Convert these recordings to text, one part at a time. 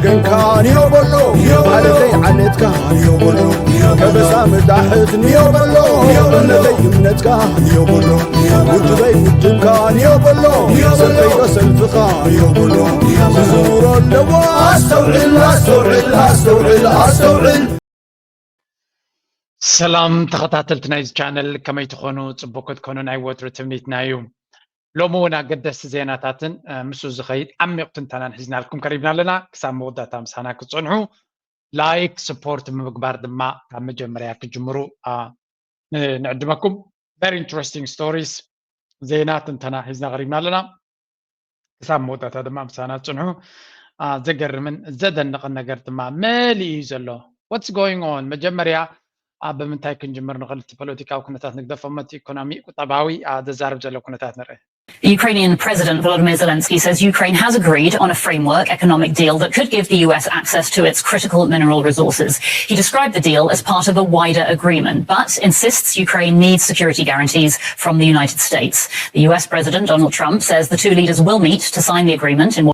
ገንካ ንዮ በሎ፣ ዓለተይ ዓለትካ ንዮ በሎ፣ ከበሳ ምጣሕት ንዮ በሎ፣ እምነተይ እምነትካ ንዮ በሎ፣ ውድበይ ውድብካ ንዮ በሎ፣ ሰልፈይ ዶ ሰልፍኻ ንዮ በሎ፣ ዝዝውሮ ኣለዎ። ኣስተውዕል ኣስተውዕል ኣስተውዕል ኣስተውዕል። ሰላም ተኸታተልቲ ናይዚ ቻነል፣ ከመይ ትኾኑ? ጽቡቅ ክትኮኑ ናይ ወትሩ ትምኒትና እዩ። ሎሚ እውን ኣገደስቲ ዜናታትን፣ እ፣ ምስኡ ዝኸይድ ዓሚቕ ትንተናን ሒዝናልኩም ቀሪብና ኣለና። ክሳብ መወዳእታ ምሳና ክትጸንሑ ላይክ፣ ስፖርት ብምግባር ድማ ካብ መጀመርያ ክትጅምሩ፣ እ፣ ን-፣ ንዕድመኩም። Very interesting stories፣ ዜና ትንተና ሒዝና ቀሪብና ኣለና። ክሳብ መወዳእታ ድማ ምሳና ጽንሑ። አ፣ ዘገርምን ዘደንቕን ነገር ድማ መሊኡ እዩ ዘሎ። What's going on? መጀመርያ ኣብ ብምንታይ ክንጅምር ንኽእል? እቲ ፖለቲካዊ ኩነታት ንግደፎ፣ እቲ ኢኮኖሚ፣ ቁጠባዊ፣ አ፣ ዘዛርብ ዘሎ ኩነታት ንርኢ። Ukrainian President Volodymyr Zelensky says Ukraine has agreed on a framework economic deal that could give the U S access to its critical mineral resources. He described the deal as part of a wider agreement, but insists Ukraine needs security guarantees from the United States. The U S President Donald Trump says the two leaders will meet to sign the agreement in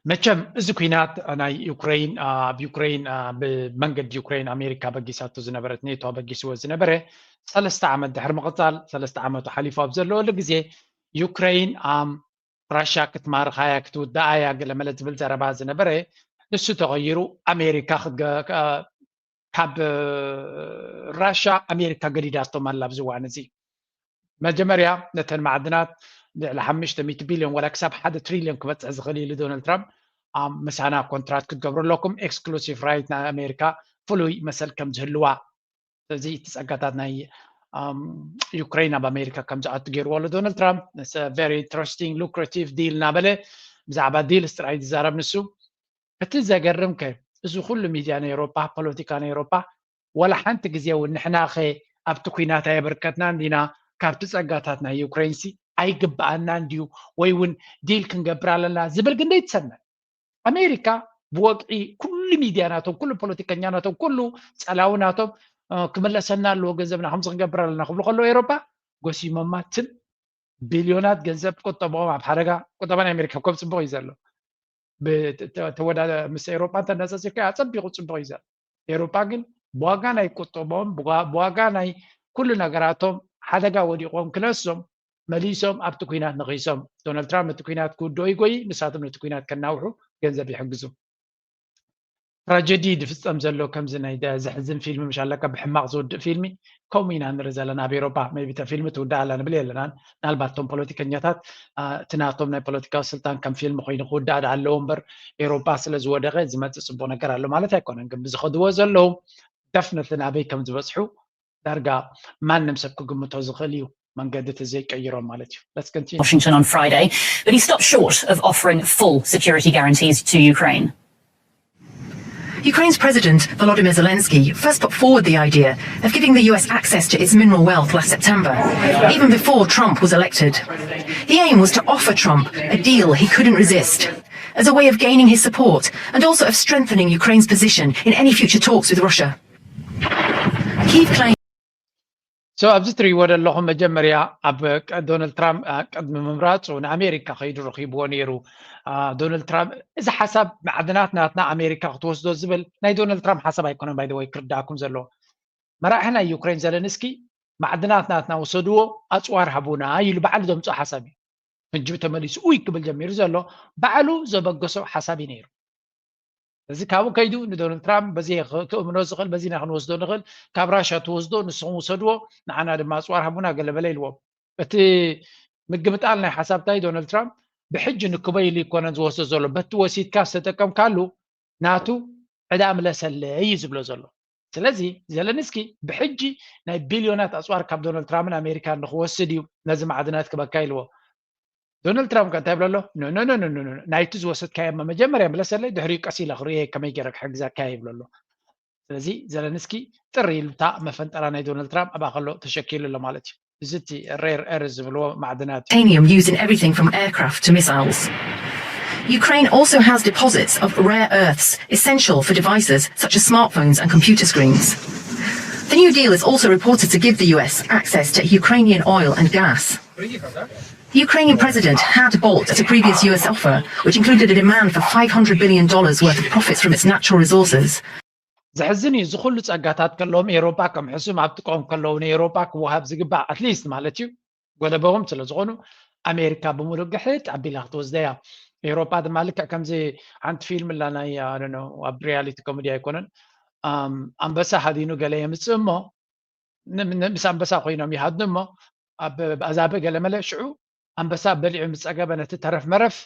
መቸም እዚ ኩናት ናይ ዩክሬን፣ ኣብ ዩክሬን፣ ብመንገዲ ዩክሬን ኣሜሪካ በጊሳቶ ዝነበረት፣ ኔቶ በጊስዎ ዝነበረ ሰለስተ ዓመት ድሕሪ ምቕጻል፣ ሰለስተ ዓመቱ ሓሊፉ ኣብ ዘለወሉ ግዜ ዩክሬን፣ ኣም፣ ራሽያ ክትማርኻያ ክትውድኣያ ገለመለ ዝብል ዘረባ ዝነበረ፣ ንሱ ተቐይሩ ኣሜሪካ ክገ-፣ ከ-፣ ካብ ራሻ ኣሜሪካ ገዲዳቶም ኣላ ኣብዚ እዋን እዚ። መጀመርያ ነተን ማዕድናት ልዕሊ ሓሙሽተ ሚእቲ ቢልዮን ዋላ ክሳብ ሓደ ትሪልዮን ክበፅሕ ዝኽእል ኢሉ ዶናልድ ትራምፕ፣ ኣም፣ ምሳና ኮንትራት ክትገብሩ ኣለኩም፣ ኤክስክሉሲቭ ራይት ናይ ኣሜሪካ ፍሉይ መሰል ከም ዝህልዋ። ስለዚ እቲ ፀጋታት ናይ፣ ኣም፣ ዩክሬን ኣብ ኣሜሪካ ከም ዝኣቱ ገይርዎ ኣሎ ዶናልድ ትራምፕ። Very interesting lucrative deal እናበለ ብዛዕባ ዲልስ ጥራይ ዝዛረብ ንሱ። እቲ ዘገርም ከ፣ እዚ ኩሉ ሚድያ ናይ ኤውሮጳ፣ ፖለቲካ ናይ ኤውሮጳ፣ ዋላ ሓንቲ ግዜ እውን ንሕና ከ ኣብቲ ኲናት ኣየበርከትናን ዲና፣ ካብቲ ጸጋታት ናይ ዩክሬንሲ ኣይግብኣናን ድዩ፣ ወይ እውን ዲል ክንገብር ኣለና ዝብል ግን ዘይትሰምዕ። ኣሜሪካ ብወግዒ ኩሉ ሚድያ ናቶም፣ ኩሉ ፖለቲከኛ ናቶም፣ ኩሉ ጸላዊ ናቶም፣ እ፣ ክምለሰና ኣለዎ ገንዘብና፣ ከምዚ ክንገብር ኣለና ክብሉ ከለዉ ኤውሮጳ ጎሲሞማ ትም ቢልዮናት ገንዘብ ቁጠባኦም ኣብ ሓደጋ፣ ቁጠባ ናይ ኣሜሪካ ኮብ ጽቡቕ እዩ ዘሎ። ብተ-፣ ተወዳ-፣ ምስ ኤውሮጳ እንተነጻጺርካ ኣጸቢቑ ጽቡቕ እዩ ዘሎ። ኤውሮጳ ግን ብዋጋ ናይ ቁጠባኦም፣ ብዋ-፣ ብዋጋ ናይ ኩሉ ነገራቶም ሓደጋ ወዲቖም ክነሶም መሊሶም ኣብቲ ኲናት ነኺሶም። ዶናልድ ትራምፕ ነቲ ኲናት ክውድኦ ይጎይ፣ ንሳቶም ነቲ ኲናት ከናውሑ ገንዘብ ይሕግዙ። ትራጀዲ ድፍጸም ዘሎ ከምዚ ናይ ደ-፣ ዘሕዝን ፊልም ምሽ ኣለካ፣ ብሕማቕ ዝውድእ ፊልሚ ከምኡ ኢና ንርኢ ዘለና ኣብ ኤውሮጳ። ሜይቢ እታ ፊልሚ ትውዳእ ኣላ ንብል የለናን። ምናልባት እቶም ፖለቲከኛታት፣ አ፣ እቲ ናቶም ናይ ፖለቲካዊ ስልጣን ከም ፊልም ኮይኑ ክውዳእ ደኣ ኣለዎ እምበር፣ ኤውሮጳ ስለ ዝወደቐ ዝመጽእ ጽቡቕ ነገር ኣሎ ማለት ኣይኮነን። ግን ብዝኸድዎ ዘለዉ ደፍነትሊ ናበይ ከም ዝበጽሑ ዳርጋ ማንም ሰብ ክግምቶ ዝኽእል እዩ። መንገዲ እቲ ዘይቀይሮም ማለት እዩ። Let's continue. Washington on Friday, but he stopped short of offering full security guarantees to Ukraine. Ukraine's President Volodymyr Zelensky first put forward the idea of giving the U S access to its mineral wealth last September, even before Trump was elected. The aim was to offer Trump a deal he couldn't resist, as a way of gaining his support and also of strengthening Ukraine's position in any future talks with Russia. Kyiv claims So ኣብዚ ትርእይዎ ዘለኹም መጀመርያ ኣብ ቀ-፣ ዶናልድ ትራምፕ፣ አ፣ ቅድሚ ምምራፁ ንኣሜሪካ ከይዱ ረኺብዎ ነይሩ። አ፣ ዶናልድ ትራምፕ እዚ ሓሳብ ማዕድናት ናትና ኣሜሪካ ክትወስዶ ዝብል ናይ ዶናልድ ትራምፕ ሓሳብ ኣይኮነን፣ ባይ ዘ ወይ ክርዳእኩም ዘለዎ። መራሒ ናይ ዩክሬን ዘለንስኪ ማዕድናት ናትና ውሰድዎ፣ ኣፅዋር ሃቡና ኢሉ ባዕሉ ዘምፅኦ ሓሳብ እዩ። ፍንጅብ ተመሊሱ ኡይ ክብል ጀሚሩ ዘሎ ባዕሉ ዘበገሶ ሓሳብ እዩ ነይሩ። እዚ ካብኡ ከይዱ ንዶናልድ ትራምፕ በዚ ክእምኖ ዝኽእል፣ በዚ ኢና ክንወስዶ ንኽእል፣ ካብ ራሻ ትወስዶ ንስኹም ውሰድዎ፣ ንዓና ድማ ኣፅዋር ሃቡና ገለመለ ኢልዎም። እቲ ምግምጣል ናይ ሓሳብ እንታይ ዶናልድ ትራምፕ ብሕጂ ንክበይሉ ይኮነን ዝወስዶ ዘሎ፣ በቲ ወሲድካ ዝተጠቀምካሉ ናቱ ዕዳ ምለሰለይ እዩ ዝብሎ ዘሎ። ስለዚ ዘለንስኪ ብሕጂ ናይ ቢልዮናት ኣፅዋር ካብ ዶናልድ ትራምፕን ኣሜሪካን ንክወስድ እዩ ነዚ ማዕድናት ክበካ ኢልዎ። ዶናልድ ትራምፕ ከ እንታይ ይብሎ ኣሎ? ኖ ኖ ኖ ኖ ኖ፣ ናይቲ ዝወሰድካዮ እማ መጀመርያ ምለሰለይ፣ ድሕሪኡ ቀስ ኢለ ክርእየ ከመይ ገይረ ክሕግዘካ ይብሎ ኣሎ። ስለዚ ዘለንስኪ ጥር ኢሉ እታ መፈንጠራ ናይ ዶናልድ ትራምፕ ኣብኣ ከሎ ተሸኪሉ ኣሎ ማለት እዩ። እዚ እቲ ሬር ኤርዝ ዝብልዎ ማዕድናት እዩ። Titanium used in everything from aircraft to missiles. Ukraine also has deposits of rare earths essential for devices such as smartphones and computer screens. The new deal is also reported to give the U S access to Ukrainian oil and gas. The Ukrainian president had balked at a previous U S offer, which included a demand for five hundred billion dollars worth of profits from its natural resources. ዘሕዝን እዩ። እዚ ኩሉ ጸጋታት ከለዎም ኤውሮጳ ከም ሕሱም ኣብ ጥቅኦም ከለዉ ንኤውሮጳ ክወሃብ ዝግባእ ኣትሊስት ማለት እዩ ጎለበዎም ስለ ዝኾኑ ኣሜሪካ ብምሉእ ግሕጥ ኣቢላ ክትወስደያ። ኤውሮጳ ድማ ልክዕ ከምዚ ሓንቲ ፊልም ኣላ ናይ ኣብ ሪያሊቲ ኮሜዲ ኣይኮነን ኣንበሳ ሃዲኑ ገለ የምፅእ እሞ ምስ ኣንበሳ ኮይኖም ይሃድኑ እሞ ኣብ ኣዛብእ ገለ መለ ሽዑ ኣንበሳ በሊዑ ምስ ፀገበ ነቲ ተረፍ መረፍ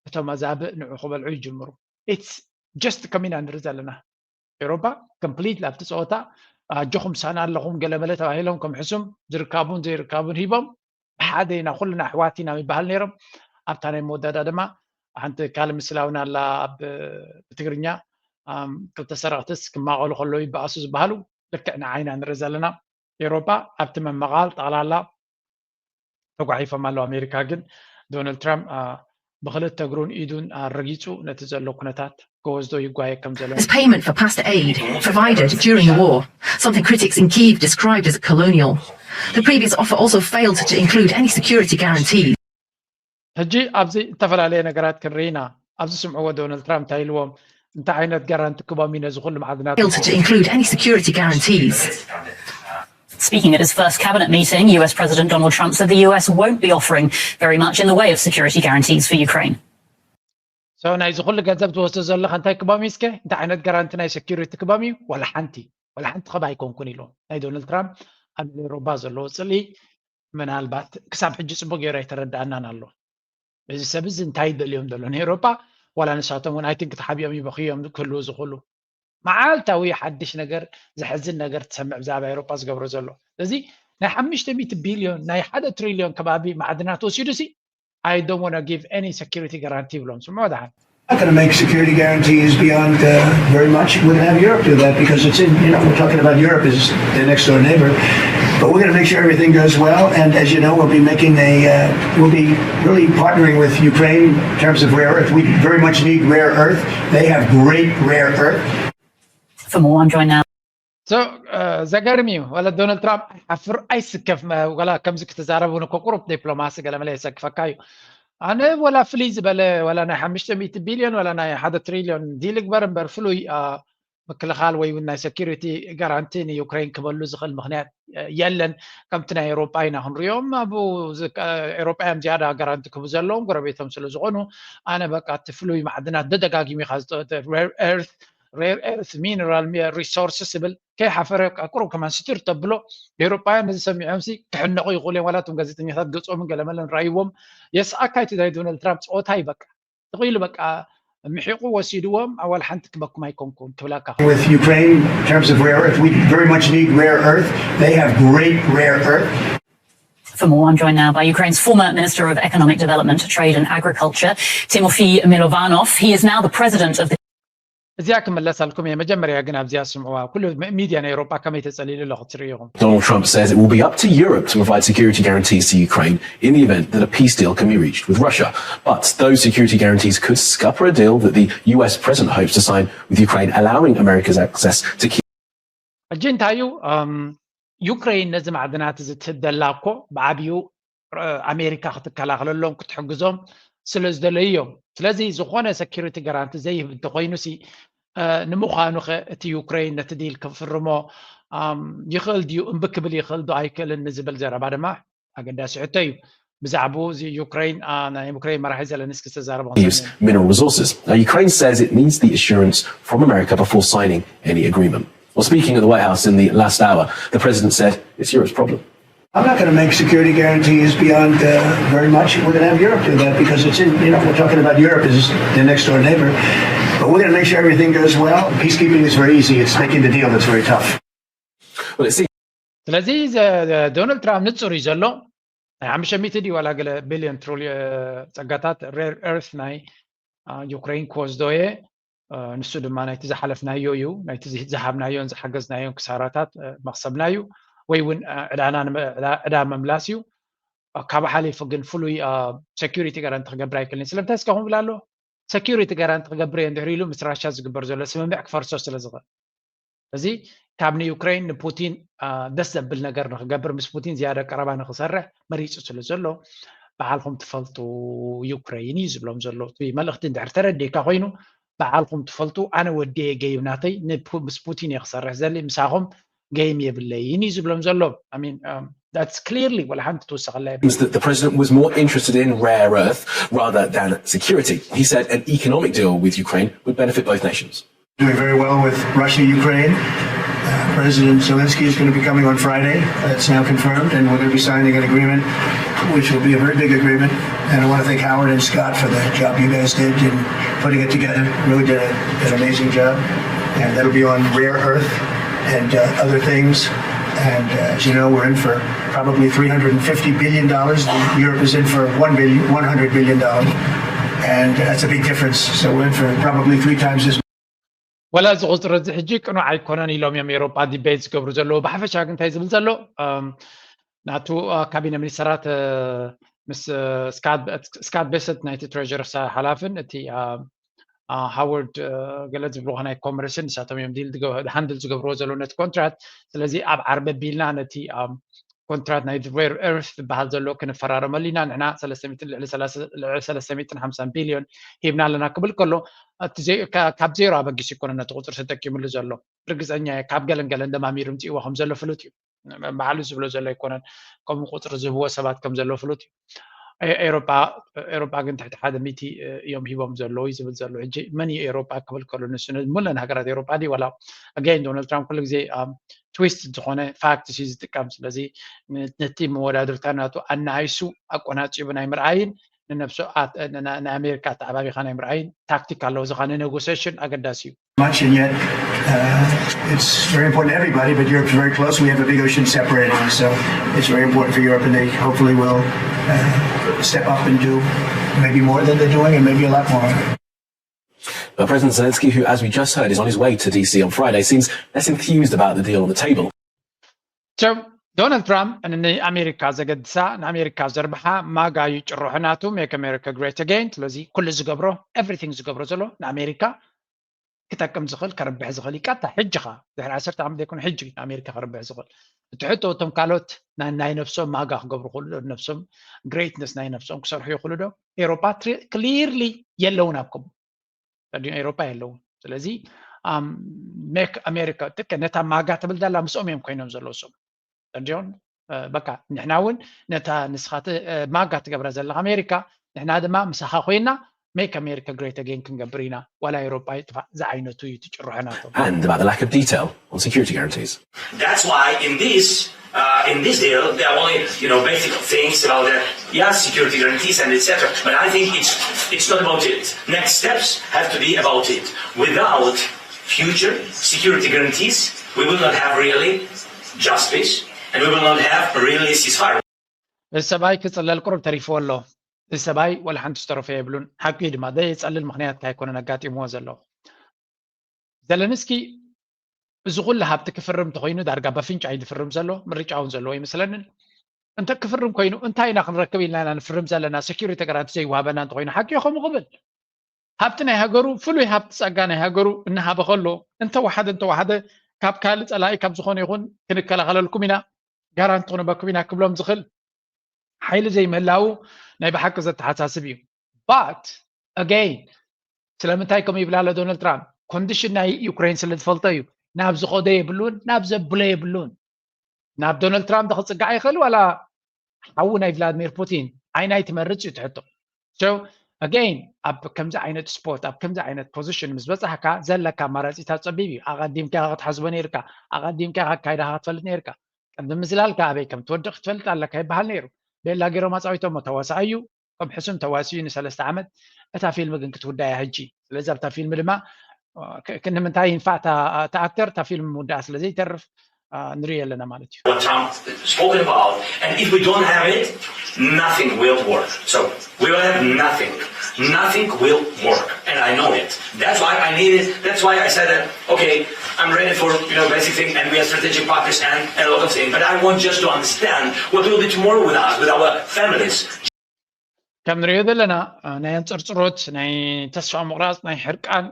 እቶም ኣዛብእ ንዑ ክበልዑ ይጅምሩ። It's just ከሚና ንርኢ ዘለና ኤውሮፓ ኮምፕሊት ኣብቲ ፀወታ ኣጆኹም ሳና ኣለኹም ገለ መለ ተባሂሎም ከም ሕሱም ዝርካቡን ዘይርካቡን ሂቦም ሓደ ኢና ኩልና ኣሕዋት ኢና ይበሃል ነይሮም። ኣብታ ናይ መወዳዳ ድማ ሓንቲ ካልእ ምስላውን ኣላ ኣብ ብትግርኛ ክልተ ሰረቕትስ ክማቐሉ ከለዉ ይበኣሱ ዝበሃሉ ልክዕ ንዓይና ንርኢ ዘለና። ኤውሮፓ ኣብቲ መመቓል ጠቕላላ ተጓሒፎም ኣለዉ። ኣሜሪካ ግን ዶናልድ ትራምፕ ብክልተ እግሩን ኢዱን ኣረጊፁ ነቲ ዘሎ ኩነታት ክወስዶ ይጓየ ከም ዘሎ As payment for past aid provided during the war, something critics in Kyiv described as colonial. The previous offer also failed to include any security guarantees. ሕጂ ኣብዚ ዝተፈላለየ ነገራት ክንርኢ ኢና። ኣብዚ ስምዕዎ ዶናልድ ትራምፕ እንታይ ኢልዎም እንታይ ዓይነት ጋራንቲ ክቦም እዩ ነዚ ኩሉ ማዕድናት Failed to include any security guarantees. Speaking at his first cabinet meeting, U S President Donald Trump said the U S won't be offering very much in the way of security guarantees for Ukraine. So ናይዚ ኩሉ ገንዘብ ዝወስዶ ዘለካ እንታይ ክቦም እዩ እስከ እንታይ ዓይነት ጋራንቲ ናይ ሴኪሪቲ ክቦም እዩ? ወላ ሓንቲ ወላ ሓንቲ ከባ ኣይኮንኩን ኢልዎም። ናይ ዶናልድ ትራምፕ ኣብ ልዕሊ ኤውሮፓ ዘለዎ ፅልኢ ምናልባት ክሳብ ሕጂ ፅቡቅ ገይሩ ኣይተረዳኣናን ኣሎ። እዚ ሰብ እዚ እንታይ ደልዮም ዘሎ ንኤውሮፓ ዋላ ንሳቶም እውን ኣይቲንክ ተሓቢኦም ይበኽዮም ክህልዉ ዝኽእሉ መዓልታዊ ሓድሽ ነገር ዘሕዝን ነገር ትሰምዕ ብዛዕባ ኤውሮፓ ዝገብሮ ዘሎ እዚ ናይ ሓሙሽተ ሚእቲ ቢልዮን ናይ ሓደ ትሪልዮን ከባቢ ማዕድናት ወሲዱ ሲ I don't want to give any security guarantee ይብሎም ስምዖ ደሓን Not going to make security guarantees beyond uh, very much. We're going to have Europe do that because it's in, you know, we're talking about Europe is the next door neighbor. But we're going to make sure everything goes well. And as you know, we'll be making a, uh, we'll be really partnering with Ukraine in terms of rare earth. We very much need rare earth. They have great rare earth. For more, I'm joined now. So ዘገርም እዩ ወላ ዶናልድ ትራምፕ ኣይሓፍር ኣይስከፍ ወላ ከምዚ ክትዛረብ እውን እኮ ቁሩብ ዲፕሎማሲ ገለመለ የሰክፈካ እዩ ኣነ ወላ ፍልይ ዝበለ ወላ ናይ ሓሙሽተ ሚእቲ ቢልዮን ወላ ናይ ሓደ ትሪልዮን ዲል ግበር እምበር ፍሉይ ምክልኻል ወይ እውን ናይ ሰኪሪቲ ጋራንቲ ንዩክሬን ክበሉ ዝኽእል ምክንያት የለን ከምቲ ናይ ኤሮጳ ኢና ክንሪኦም ኣብ ኤሮጳ እዮም ዝያዳ ጋራንቲ ክህቡ ዘለዎም ጎረቤቶም ስለ ዝኾኑ ኣነ በቃ እቲ ፍሉይ ማዕድናት ደደጋጊሙ ኢኻ ኤርት ሬር ኤርት ሚነራል ሪሶርስስ ዝብል ከይሓፈረ ቁሩብ ከማን ስቲር ተብሎ ኤውሮጳውያን ነዚ ሰሚዖም ሲ ክሕነቑ ይኽእሉ እዮም ዋላ እቶም ጋዜጠኛታት ገጾምን ገለመለን ራይዎም የስኣካ እቲ ናይ ዶናልድ ትራምፕ ጸወታ እዩ በቃ ተኽኢሉ በቃ ምሒቑ ወሲድዎም ኣዋል ሓንቲ ክበኩም ኣይኮንኩን ክብላካ With Ukraine, in terms of rare earth, we very much need rare earth. They have great rare earth. For more, I'm joined now by Ukraine's former Minister of Economic Development, Trade and Agriculture, Timofey Milovanov. He is now the president of the እዚኣ ክምለሰልኩም እየ መጀመርያ ግን ኣብዚኣ ስምዕዋ ኩሉ ሚድያ ናይ ኤውሮጳ ከመይ ተጸሊሉ ኣሎ ክትርኢ ኢኹም Donald Trump says it will be up to Europe to provide security guarantees to Ukraine in the event that a peace deal can be reached with Russia. But those security guarantees could scupper a deal that the U S president hopes to sign with Ukraine, allowing America's access to key ሕጂ እንታይ እዩ ዩክሬን ነዚ ማዕድናት እዚ ትህብ ደላ እኮ ብዓብዩ ኣሜሪካ ክትከላኸለሎም ክትሕግዞም ስለ ዝደለዩ እዮም ስለዚ ዝኾነ ሰኪሪቲ ጋራንቲ ዘይህብ እንተኮይኑ ሲ ንምዃኑ ኸ እቲ ዩክሬን ነቲ ዲል ክፍርሞ ይኽእል ድዩ እምቢ ክብል ይኽእል ዶ ኣይክእልን ንዝብል ዘረባ ድማ ኣገዳሲ ሕቶ እዩ ብዛዕባኡ እዚ ዩክሬን ናይ ዩክሬን መራሒ ዘለንስኪ ዝተዛረበ use mineral resources. Now, Ukraine says it needs the assurance from America before signing any agreement. While speaking at the White House in the last hour, the president said it's Europe's problem. I'm not going to make security guarantees beyond uh, very much. We're going to have Europe do that because it's in, you know, we're talking about Europe as the next door neighbor. But we're going to make sure everything goes well. Peacekeeping is very easy. It's making the deal that's very tough. Well, it seems ስለዚ ዶናልድ ትራምፕ ንፁር እዩ ዘሎ ናይ ሓሙሽተ ሚእቲ ድዩ ዋላ ገለ ቢልዮን ትሪልዮ ጸጋታት ሬር ኤርት ናይ ዩክሬን ክወስዶ እየ ንሱ ድማ ናይቲ ዝሓለፍናዮ እዩ ናይቲ ዝሃብናዮን ዝሓገዝናዮን ክሳራታት መክሰብና እዩ ወይ እውን ዕዳ ምምላስ እዩ ካብ ሓሊፉ ግን ፍሉይ ሴኪሪቲ ጋራንቲ ክገብር ኣይክእልን ስለምንታይ እስከ ክብል ኣሎ ሴኪሪቲ ጋራንቲ ክገብር እየ እንድሕር ኢሉ ምስ ራሻ ዝግበር ዘሎ ስምምዕ ክፈርሶ ስለ ዝኽእል እዚ ካብ ንዩክሬን ንፑቲን ደስ ዘብል ነገር ንክገብር ምስ ፑቲን ዝያዳ ቀረባ ንክሰርሕ መሪፁ ስለ ዘሎ በዓልኩም ትፈልጡ ዩክሬን እዩ ዝብሎም ዘሎ። እቲ መልእኽቲ እንድሕር ተረዲእካ ኮይኑ በዓልኩም ትፈልጡ ኣነ ወዲየ ገይም ናተይ ንፑ- ምስ ፑቲን እየ ክሰርሕ ዘሊ ምሳኹም ገይም የብለይን እዩ ዝብሎም ዘሎ። I mean, um, that's clearly ወላ ሓንቲ ትውሰኸላ የብላ። That the president was more interested in rare earth rather than security. He said an economic deal with Ukraine would benefit both nations. Doing very well with Russia, Ukraine. Uh, President Zelensky is going to be coming on Friday. That's now confirmed, and we're going to be signing an agreement, which will be a very big agreement. And I want to thank Howard and Scott for the job you guys did in putting it together. Really did a, an amazing job, and that'll be on rare earth and uh, other things. And uh, as you know, we're in for probably three hundred fifty billion dollars. Europe is in for one billion, one hundred billion dollars, and that's a big difference. So we're in for probably three times as ወላ እዚ ቁፅሪ እዚ ሕጂ ቅኑዕ ኣይኮነን ኢሎም እዮም ኤሮጳ ዲቤት ዝገብሩ ዘለዉ። ብሓፈሻ ግን እንታይ ዝብል ዘሎ ናቱ ካቢነ ሚኒስተራት ምስ ስካት ቤሰት ናይቲ ትሬር ሓላፍን እቲ ሃዋርድ ገለ ዝብልዎ ናይ ኮመርስን ንሳቶም እዮም ዲል ሃንድል ዝገብርዎ ዘለዉ ነቲ ኮንትራት። ስለዚ ኣብ ዓርቢ ኣቢልና ነቲ ኮንትራት ናይ ሬር ኤርት ዝበሃል ዘሎ ክንፈራረመሉ ኢና ንሕና ልዕሊ ሰለስተ ሚእትን ሓምሳን ቢልዮን ሂብና ኣለና ክብል ከሎ ካብ ዜሮ ኣበጊሱ ኣይኮነን ነቲ ቁፅሪ ተጠቂምሉ ዘሎ። ርግፀኛ እየ ካብ ገለን ገለን ደማሚሩ ምፅእዎ ከም ዘሎ ፍሉጥ እዩ። ባዕሉ ዝብሎ ዘሎ ኣይኮነን። ከምኡ ቁፅሪ ዝህብዎ ሰባት ከም ዘሎ ፍሉጥ እዩ። ኤሮጳ ግን ትሕቲ ሓደ ሚእቲ እዮም ሂቦም ዘለዉ እዩ ዝብል ዘሎ። ሕጂ መን እዩ ኤሮጳ ክብል ከሎ ንሱ ሙለን ሃገራት ኤሮጳ ድዩ ዋላ ኣጋይን ዶናልድ ትራምፕ ኩሉ ግዜ ትዊስት ዝኾነ ፋክትስ እዩ ዝጥቀም። ስለዚ ነቲ መወዳድርታ ናቱ ኣናይሱ ኣቆናፂቡ ናይ ምርኣይን ንነብሱ ናይ ኣሜሪካ ኣተዓባቢኻ ናይ ምርኣይን ታክቲክ ኣለዎ። እዚ ኸዓ ንኔጎሲሽን ኣገዳሲ እዩ። Much, and yet uh, it's very important to everybody, but Europe's very close. We have a big ocean separating us, so it's very important for Europe, and they hopefully will uh, step up and do maybe more than they're doing, and maybe a lot more. But President Zelensky, who, as we just heard, is on his way to D C on Friday, seems less enthused about the deal on the table. So, ዶናልድ ትራምፕ ንኣሜሪካ ዘገድሳ ንኣሜሪካ ዘርብሓ ማጋ እዩ ጭርሖ ናቱ make America great again። ስለዚ ኩሉ ዝገብሮ everything ዝገብሮ ዘሎ ንኣሜሪካ ክጠቅም ዝኽእል ከርብሕ ዝኽእል እዩ። ቀጥታ ሕጂ ኸ ድሕሪ ዓሰርተ ዓመት ዘይኮነ ሕጂ እዩ ንኣሜሪካ ከርብሕ ዝኽእል። እቲ ሕቶ እቶም ካልኦት ናይ ነብሶም ማጋ ክገብሩ ክእሉ ነብሶም ግሬትነስ ናይ ነብሶም ክሰርሑ ይኽእሉ ዶ? ኤሮፓ ክሊርሊ የለውን ኣብ ከምኡ ተዲኡ ኤሮፓ የለውን። ስለዚ make America ጥቀ ነታ ማጋ ትብል ዳላ ምስኦም እዮም ኮይኖም ዘለዉ እሶም ተዲኦም በቃ ንሕና እውን ነታ ንስኻ ማጋ ትገብራ ዘለኻ ኣሜሪካ ንሕና ድማ ምሳኻ ኮይና make America great again ክንገብር ኢና ዋላ ኤሮፓ ይጥፋእ ዝዓይነቱ እዩ ትጭርሖ ናቶም። And about the lack of detail on security guarantees. That's why in this uh, in this deal, there are only you know basic things about that. Yes, security guarantees and et cetera. But I think it's it's not about it. Next steps have to be about it. Without future security guarantees, we will not have really justice, and we will not have really ceasefire. እዚ ሰብኣይ ክፅለል ቁሩብ ተሪፍዎ ኣሎ። እዚ ሰብኣይ ወላ ሓንቲ ዝተረፈ የብሉን። ሓቂ ድማ ዘየፀልል ምክንያት ኣይኮነን ኣጋጢምዎ ዘሎ። ዘለንስኪ እዚ ኩሉ ሃብቲ ክፍርም እንተኮይኑ ዳርጋ በፍንጫ እዩ ዝፍርም ዘሎ። ምርጫ እውን ዘለዎ ይመስለንን። እንተ ክፍርም ኮይኑ እንታይ ኢና ክንረክብ ኢልና ኢና ንፍርም ዘለና? ሴኪሪቲ ጋራንቲ ዘይወሃበና እንተኮይኑ ሓቂ እዩ ከምኡ ክብል። ሃብቲ ናይ ሃገሩ ፍሉይ ሃብቲ ጸጋ ናይ ሃገሩ እናሃበ ከሎ እንተወሓደ እንተወሓደ ካብ ካልእ ጸላኢ ካብ ዝኾነ ይኹን ክንከላኸለልኩም ኢና ጋራንቲ ክንበኩም ኢና ክብሎም ዝኽእል ሓይሊ ዘይምህላዉ ናይ ብሓቂ ዘተሓሳስብ እዩ። But again ስለምንታይ ከምኡ ይብል ኣሎ ዶናልድ ትራምፕ? ኮንዲሽን ናይ ዩክሬን ስለ ዝፈልጦ እዩ። ናብ ዝኸዶ የብሉን፣ ናብ ዘብሎ የብሉን። ናብ ዶናልድ ትራምፕ ክጽጋዕ ይኽእል ዋላ ሓዉ ናይ ቭላድሚር ፑቲን ዓይናይ ትመርጽ እዩ ትሕቶ። So again ኣብ ከምዚ ዓይነት ስፖርት ኣብ ከምዚ ዓይነት ፖዚሽን ምስ በጻሕካ ዘለካ ኣማራጺታት ጸቢብ እዩ። ኣቐዲምካ ክትሓስቦ ነይርካ፣ ኣቐዲምካ ኣካይዳኻ ክትፈልጥ ነይርካ። ቅድሚ ምዝላልካ ኣበይ ከም ትወድቕ ክትፈልጥ ኣለካ ይበሃል ነይሩ። ቤላ ገይሮም ኣጻዊቶሞ ተዋሳኣይ እዩ። ከም ሕሱም ተዋሲኡ ንሰለስተ ዓመት እታ ፊልም ግን ክትውዳእ እያ ሕጂ። ስለዚ ኣብታ ፊልም ድማ ንምንታይ ይንፋዕ እታ ኣክተር እታ ፊልም ምውዳኣ ስለ ዘይተርፍ ንሪኦ ኣለና ማለት እዩ። What Trump spoken about, and if we don't have it, nothing will work. So we will have nothing. Nothing will work, and I know it. That's why I need it. That's why I said that. Okay, I'm ready for you know basic thing, and we are strategic partners and, and a lot of things. But I want just to understand what will be tomorrow with us, with our families. ከም ንሪኦ ዘለና ናይ ኣንፅርፅሮት ናይ ተስፋ ምቑራፅ ናይ ሕርቃን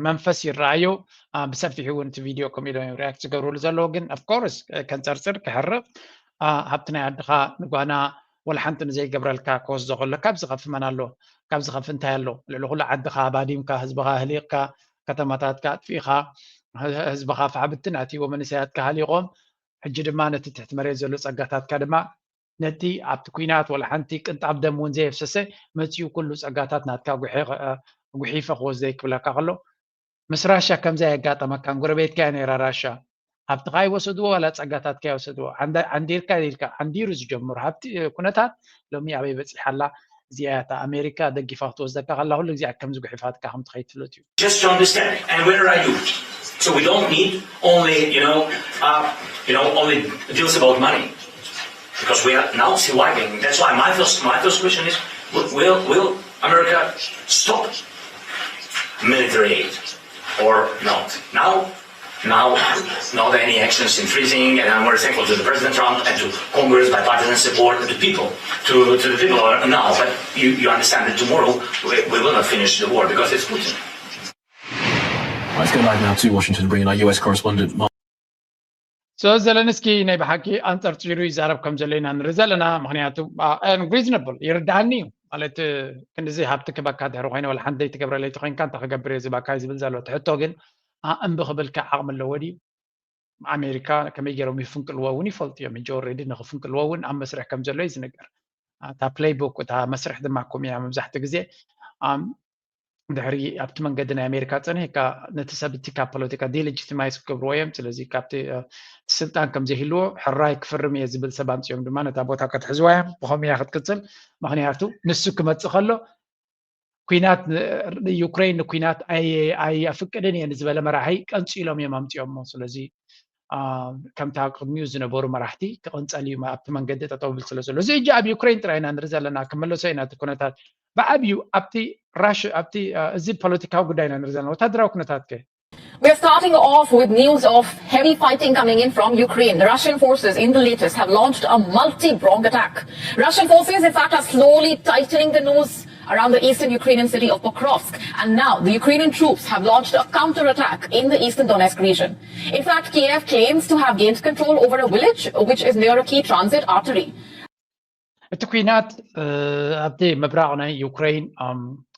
መንፈስ ይረኣዩ። ብሰፊሑ እውን እቲ ቪድዮ ከምኡ ኢሎም ሪያክት ዝገብርሉ ዘለዉ ግን of course ከንፀርፅር ክሕርቕ ሃብቲ ናይ ዓድኻ ንጓና ወላ ሓንቲ ንዘይገብረልካ ክወስዶ ከሎ ካብ ዝኸፊ መን ኣሎ? ካብ ዝኸፊ እንታይ ኣሎ? ልዕሊ ኩሉ ዓድኻ ኣባዲምካ፣ ህዝብኻ ኣህሊቕካ፣ ከተማታትካ ኣጥፊእኻ፣ ህዝብኻ ፋሕ ብትን ኣትይዎ፣ መንእሰያትካ ሃሊቖም፣ ሕጂ ድማ ነቲ ትሕቲ መሬት ዘሎ ጸጋታትካ ድማ ነቲ ኣብቲ ኲናት ወላ ሓንቲ ቅንጣብ ደም እውን ዘየፍሰሰ መጺኡ ኩሉ ጸጋታት ናትካ ጉሒፈ ክወስደይ ክብለካ ከሎ ምስ ራሻ ከምዛ የጋጠመካን ጎረቤትካ እያ ነይራ ራሻ። ሃብትኻ ይወሰድዎ ዋላ ጸጋታትካ ይወሰድዎ። ዓንዲርካ ኢልካ ዓንዲሩ ዝጀምሩ ሃብቲ ኩነታት ሎሚ ኣበይ በጺሓ ኣላ? እዚኣ እያ እታ ኣሜሪካ ደጊፋ ክትወስደካ ከላ ኩሉ ግዜ ከምዚ ጉሒፋትካ ከም ትኸይድ ትፍለጥ እዩ። Just to understand and where are you? So we don't need only you know uh, you know only deals about money because we are now surviving. That's why my first my first question is: Will will America stop military aid or not? Now now, not any actions in freezing, and I'm very thankful to the President Trump and to Congress, bipartisan support, and to people, to, to the people now. But you, you understand that tomorrow we, we will not finish the war because it's Putin. Let's go live now to Washington to bring in our U S correspondent, Mark. So ዘለንስኪ ናይ ብሓቂ ኣንጸርጺሩ ይዛረብ ከም ዘሎ ኢና ንርኢ ዘለና። ምክንያቱ reasonable ይርዳሃኒ እዩ ማለት ክንድዚ ሃብቲ ክበካ ድሕሪ ኮይነ ወላ ሓንቲ ዘይትገብረለይ ተኮይንካ እንታይ ክገብር እየ ዝባካ እዩ ዝብል ዘሎ ትሕቶ ግን እምቢ ክብልካ ዓቕሚ ኣለዎ ድዩ? ኣሜሪካ ከመይ ገይሮም ይፍንቅልዎ እውን ይፈልጡ እዮም። ሕጂ already ንክፍንቅልዎ እውን ኣብ መስርሕ ከም ዘሎ እዩ ዝንገር። እታ playbook እታ መስርሕ ድማ ከምኡ እያ መብዛሕትኡ ግዜ ድሕሪ ኣብቲ መንገዲ ናይ ኣሜሪካ ፀኒሕካ ነቲ ሰብ እቲ ካብ ፖለቲካ delegitimize ክገብርዎ እዮም። ስለዚ ካብቲ ስልጣን ከም ዘይህልዎ ሕራይ ክፍርም እየ ዝብል ሰብ ኣምፅኦም ድማ ነታ ቦታ ክትሕዝዋ እዮም። ብኸምኡ እያ ክትቅፅል። ምክንያቱ ንሱ ክመፅእ ከሎ ኲናት ዩክሬን ንኲናት ኣየፍቅድን እየ ንዝበለ መራሒ ቀንፂሎም እዮም ኣምፅኦሞ። ስለዚ ከምታ ቅድሚኡ ዝነበሩ መራሕቲ ክቕንፀል እዩ ኣብቲ መንገዲ ጠጠው ብል ስለ ዘሎ እዚ ሕጂ ኣብ ዩክሬን ጥራይ ኢና ንርኢ ዘለና። ክመለሶ ኢና እቲ ኩነታት ብዓብዩ ኣብቲ ራሽ ኣብቲ እዚ ፖለቲካዊ ጉዳይ ኢና ንርኢ ዘለና። ወታደራዊ ኩነታት ከ We're starting off with news of heavy fighting coming in from Ukraine. The Russian forces in the latest have launched a multi-pronged attack. Russian forces, in fact, are slowly tightening the noose around the eastern Ukrainian city of Pokrovsk. And now the Ukrainian troops have launched a counterattack in the eastern Donetsk region. In fact, Kiev claims to have gained control over a village which is near a key transit artery. እቲ ኲናት ኣብቲ ምብራቕ ናይ ዩክሬን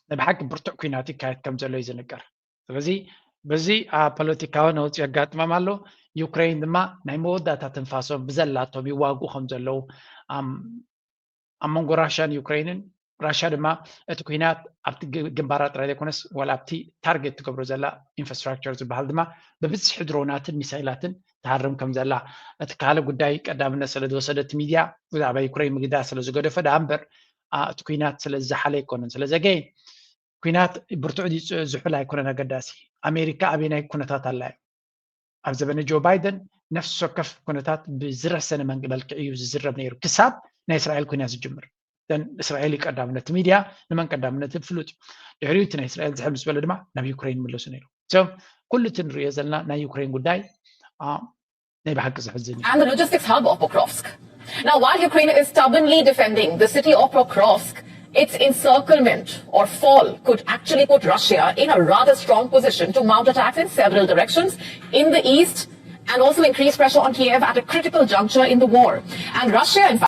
ናይ ብሓቂ ብርቱዕ ኲናት ይካየድ ከም ዘሎ እዩ ዝንገር። ስለዚ በዚ ኣብ ፖለቲካዊ ነውፂ የጋጥሞም ኣሎ። ዩክሬን ድማ ናይ መወዳእታ ትንፋሶም ብዘላቶም ይዋግኡ ከም ዘለዉ ኣብ መንጎ ራሽያን ዩክሬንን ራሽያ ድማ እቲ ኲናት ኣብቲ ግንባራ ጥራይ ዘይኮነስ ዋላ ኣብቲ ታርጌት ትገብሮ ዘላ ኢንፍራስትራክቸር ዝበሃል ድማ ብብዝሒ ድሮናትን ሚሳይላትን ትሃርም ከም ዘላ እቲ ካልእ ጉዳይ ቀዳምነት ስለ ዝወሰደት ሚድያ ብዛዕባ ዩክሬን ምግዳ ስለ ዝገደፈ ደኣ እምበር እቲ ኲናት ስለ ዝዘሓለ ኣይኮነን። ስለ ዘገየ ኲናት ብርቱዕ ዝሑል ኣይኮነን ኣገዳሲ። ኣሜሪካ ኣበየናይ ኩነታት ኣላ እዩ ኣብ ዘበነ ጆ ባይደን ነፍሲ ወከፍ ኩነታት ብዝረሰነ መልክዕ እዩ ዝዝረብ ነይሩ ክሳብ ናይ እስራኤል ኩናት ዝጅምር። እስራኤል እዩ ቀዳምነት ሚድያ ንመን ቀዳምነት ፍሉጥ እዩ። ድሕሪኡ እቲ ናይ እስራኤል ዝሕል ምስ በለ ድማ ናብ ዩክሬን ይምለሱ ነይሩ። ኩሉ እቲ ንሪኦ ዘለና ናይ ዩክሬን ጉዳይ ናይ ብሓቂ ዘሕዝን እዩ። And the logistics hub of Pokrovsk. Now, while Ukraine is stubbornly defending the city of Pokrovsk, its encirclement or fall could actually put Russia in a rather strong position to mount attacks in several directions in the east and also increase pressure on Kiev at a critical juncture in the war. And Russia, in fact,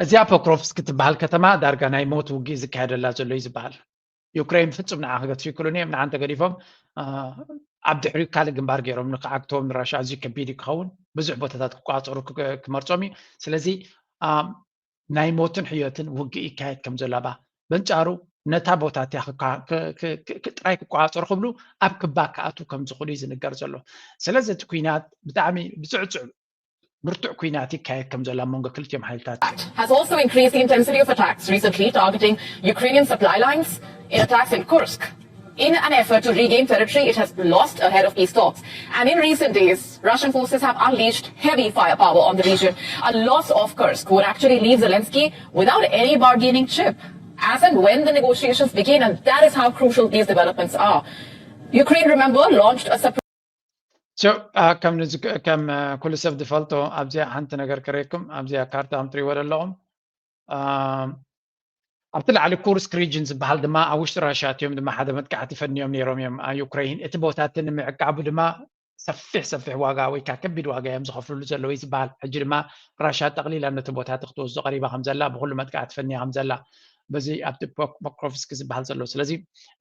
እዚኣ ፖክሮቭስክ ትበሃል ከተማ ዳርጋ ናይ ሞት ውግእ ዝካየደላ ዘሎ እዩ ዝበሃል። ዩክሬን ፍጹም ንዓ ክገድፉ ይክእሉን እዮም። ንዓ እንተገዲፎም ኣብ ድሕሪኡ ካልእ ግንባር ገይሮም ንክዓግትዎም ንራሻ ኣዝዩ ከቢድ እዩ ክኸውን። ብዙሕ ቦታታት ክቋፀሩ ክመርፆም እዩ። ስለዚ ናይ ሞትን ሕዮትን ውግእ ይካየድ ከም ዘሎ ባ በንጻሩ ነታ ቦታ እቲያ ጥራይ ክቋፀሩ ክብሉ ኣብ ክባ ክኣትዉ ከም ዝኽእሉ እዩ ዝንገር ዘሎ። ስለዚ እቲ ኩናት ብጣዕሚ ብፅዕፅዕ ብርቱዕ ኩናት ይካየድ ከም ዘሎ ኣብ መንጎ ክልቲኦም ሓይልታት has also increased the intensity of attacks, recently targeting Ukrainian supply lines in attacks in Kursk. In an effort to regain territory it has lost ahead of peace talks. And in recent days, Russian forces have unleashed heavy firepower on the region. A loss of Kursk would actually leave Zelensky without any bargaining chip as and when the negotiations begin, and that is how crucial these developments are. Ukraine, remember, launched a surprise. So, uh, ከም ንዝ- ከም uh, ኩሉ ሰብ ዝፈልጦ ኣብዚኣ ሓንቲ ነገር ክረኩም ኣብዚኣ ካርታ ከም ትሪእዎ ዘለኹም uh, ኣብቲ ላዕሊ ኩርስክ ሪጅን ዝበሃል ድማ ኣብ ውሽጢ ራሽያ እትዮም ድማ ሓደ መጥቃዕቲ ፈንዮም ነይሮም እዮም ኣብ ዩክሬን። እቲ ቦታ እቲ ንምዕቃቡ ድማ ሰፊሕ ሰፊሕ ዋጋ ወይ ከዓ ከቢድ ዋጋ እዮም ዝኸፍልሉ ዘለዉ እዩ ዝበሃል። ሕጂ ድማ ራሻ ጠቕሊላ ነቲ ቦታ እቲ ክትወስዶ ቀሪባ ከም ዘላ፣ ብኩሉ መጥቃዕቲ ፈንያ ከም ዘላ፣ በዚ ኣብቲ ፖክሮቭስክ ዝበሃል ዘሎ። ስለዚ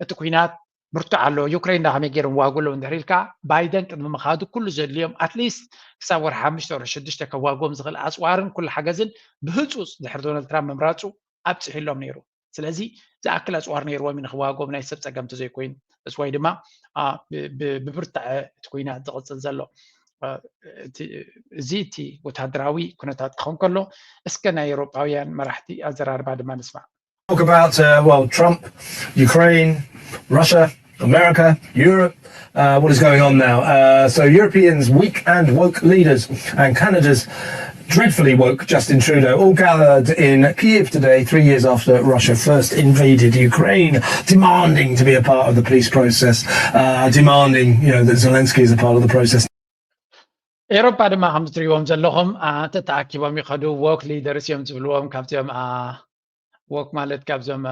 እቲ ኩናት ብርቱዕ ኣሎ። ዩክሬን ዳ ከመይ ገይሮም ዋጉ ኣለዉ እንድሕር ኢልካ፣ ባይደን ቅድሚ ምኻዱ ኩሉ ዘድልዮም ኣትሊስት ክሳብ ወርሒ ሓሙሽተ ወርሒ ሽዱሽተ ከዋግቦም ዝኽእል ኣፅዋርን ኩሉ ሓገዝን ብህፁፅ ድሕሪ ዶናልድ ትራምፕ ምምራፁ ኣብፅሒሎም ነይሩ። ስለዚ ዝኣክል ኣፅዋር ነይርዎም እዩ ንክዋግቦም ናይ ሰብ ፀገም ተዘይኮይኑ። እስ ወይ ድማ ብብርታዐ እቲ ኩናት ዝቕፅል ዘሎ። እዚ እቲ ወታደራዊ ኩነታት ክኸውን ከሎ፣ እስከ ናይ ኤውሮጳውያን መራሕቲ ኣዘራርባ ድማ ንስማዕ። Talk about, uh, well, Trump, Ukraine, Russia, America, Europe. Uh, what is going on now? Uh, so Europeans, weak and woke leaders, and Canada's dreadfully woke Justin Trudeau, all gathered in Kyiv today, three years after Russia first invaded Ukraine, demanding to be a part of the peace process, uh, demanding, you know, that Zelensky is a part of the process. ኤሮፓ ድማ ከም ትሪእዎም ዘለኹም ተተኣኪቦም ይኸዱ። ዎክ ሊደርስ እዮም ዝብልዎም። ካብዚኦም ዎክ ማለት ካብዚኦም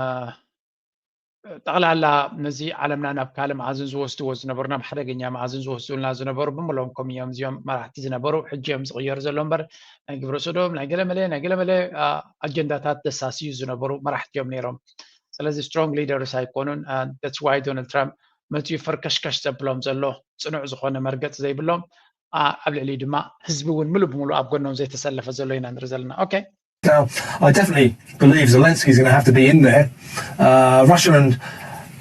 ጠቕላላ ነዚ ዓለምና ናብ ካልእ መኣዝን ዝወስድዎ ዝነበሩ፣ ናብ ሓደገኛ መኣዝን ዝወስዱልና ዝነበሩ ብምሎም ከም እዮም እዚኦም መራሕቲ ዝነበሩ። ሕጂ እዮም ዝቕየሩ ዘሎ እምበር ናይ ግብረ ሰዶም ናይ ገለመለ ናይ ገለመለ ኣጀንዳታት ደሳስዩ ዝነበሩ መራሕቲ እዮም ነይሮም። ስለዚ ስትሮንግ ሊደርስ ኣይኮኑን። That's why ዶናልድ ትራምፕ መፅዩ ፈርከሽከሽ ዘብሎም ዘሎ ፅኑዕ ዝኾነ መርገፂ ዘይብሎም ኣብ ልዕሊ ድማ ህዝቢ እውን ሙሉ ብምሉ ኣብ ጎኖም ዘይተሰለፈ ዘሎ ኢና ንርኢ ዘለና። ኦኬ Now, I definitely believe Zelensky is going to have to be in there. Uh, Russia and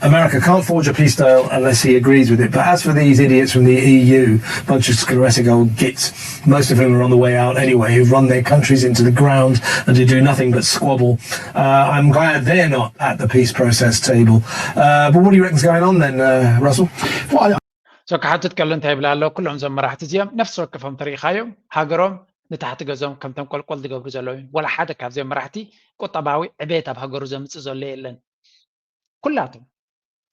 America can't forge a peace deal unless he agrees with it. But as for these idiots from the E U, bunch of sclerotic old gits, most of whom are on the way out anyway, who've run their countries into the ground and who do nothing but squabble, uh, I'm glad they're not at the peace process table. Uh, but what do you reckon's going on then, uh, Russell? So ክሓትት ከሎ እንታይ ይብል ኣሎ? ኩሎም እዞም መራሕቲ እዚኦም ነፍሲ ወከፎም ተሪኢኻዮም ሃገሮም ንታሕቲ ገዞም ከም ተንቆልቆል ዝገብሩ ዘለዉ እዮም። ወላ ሓደ ካብዚኦም መራሕቲ ቁጠባዊ ዕቤት ኣብ ሃገሩ ዘምፅእ ዘሎ የለን። ኩላቶም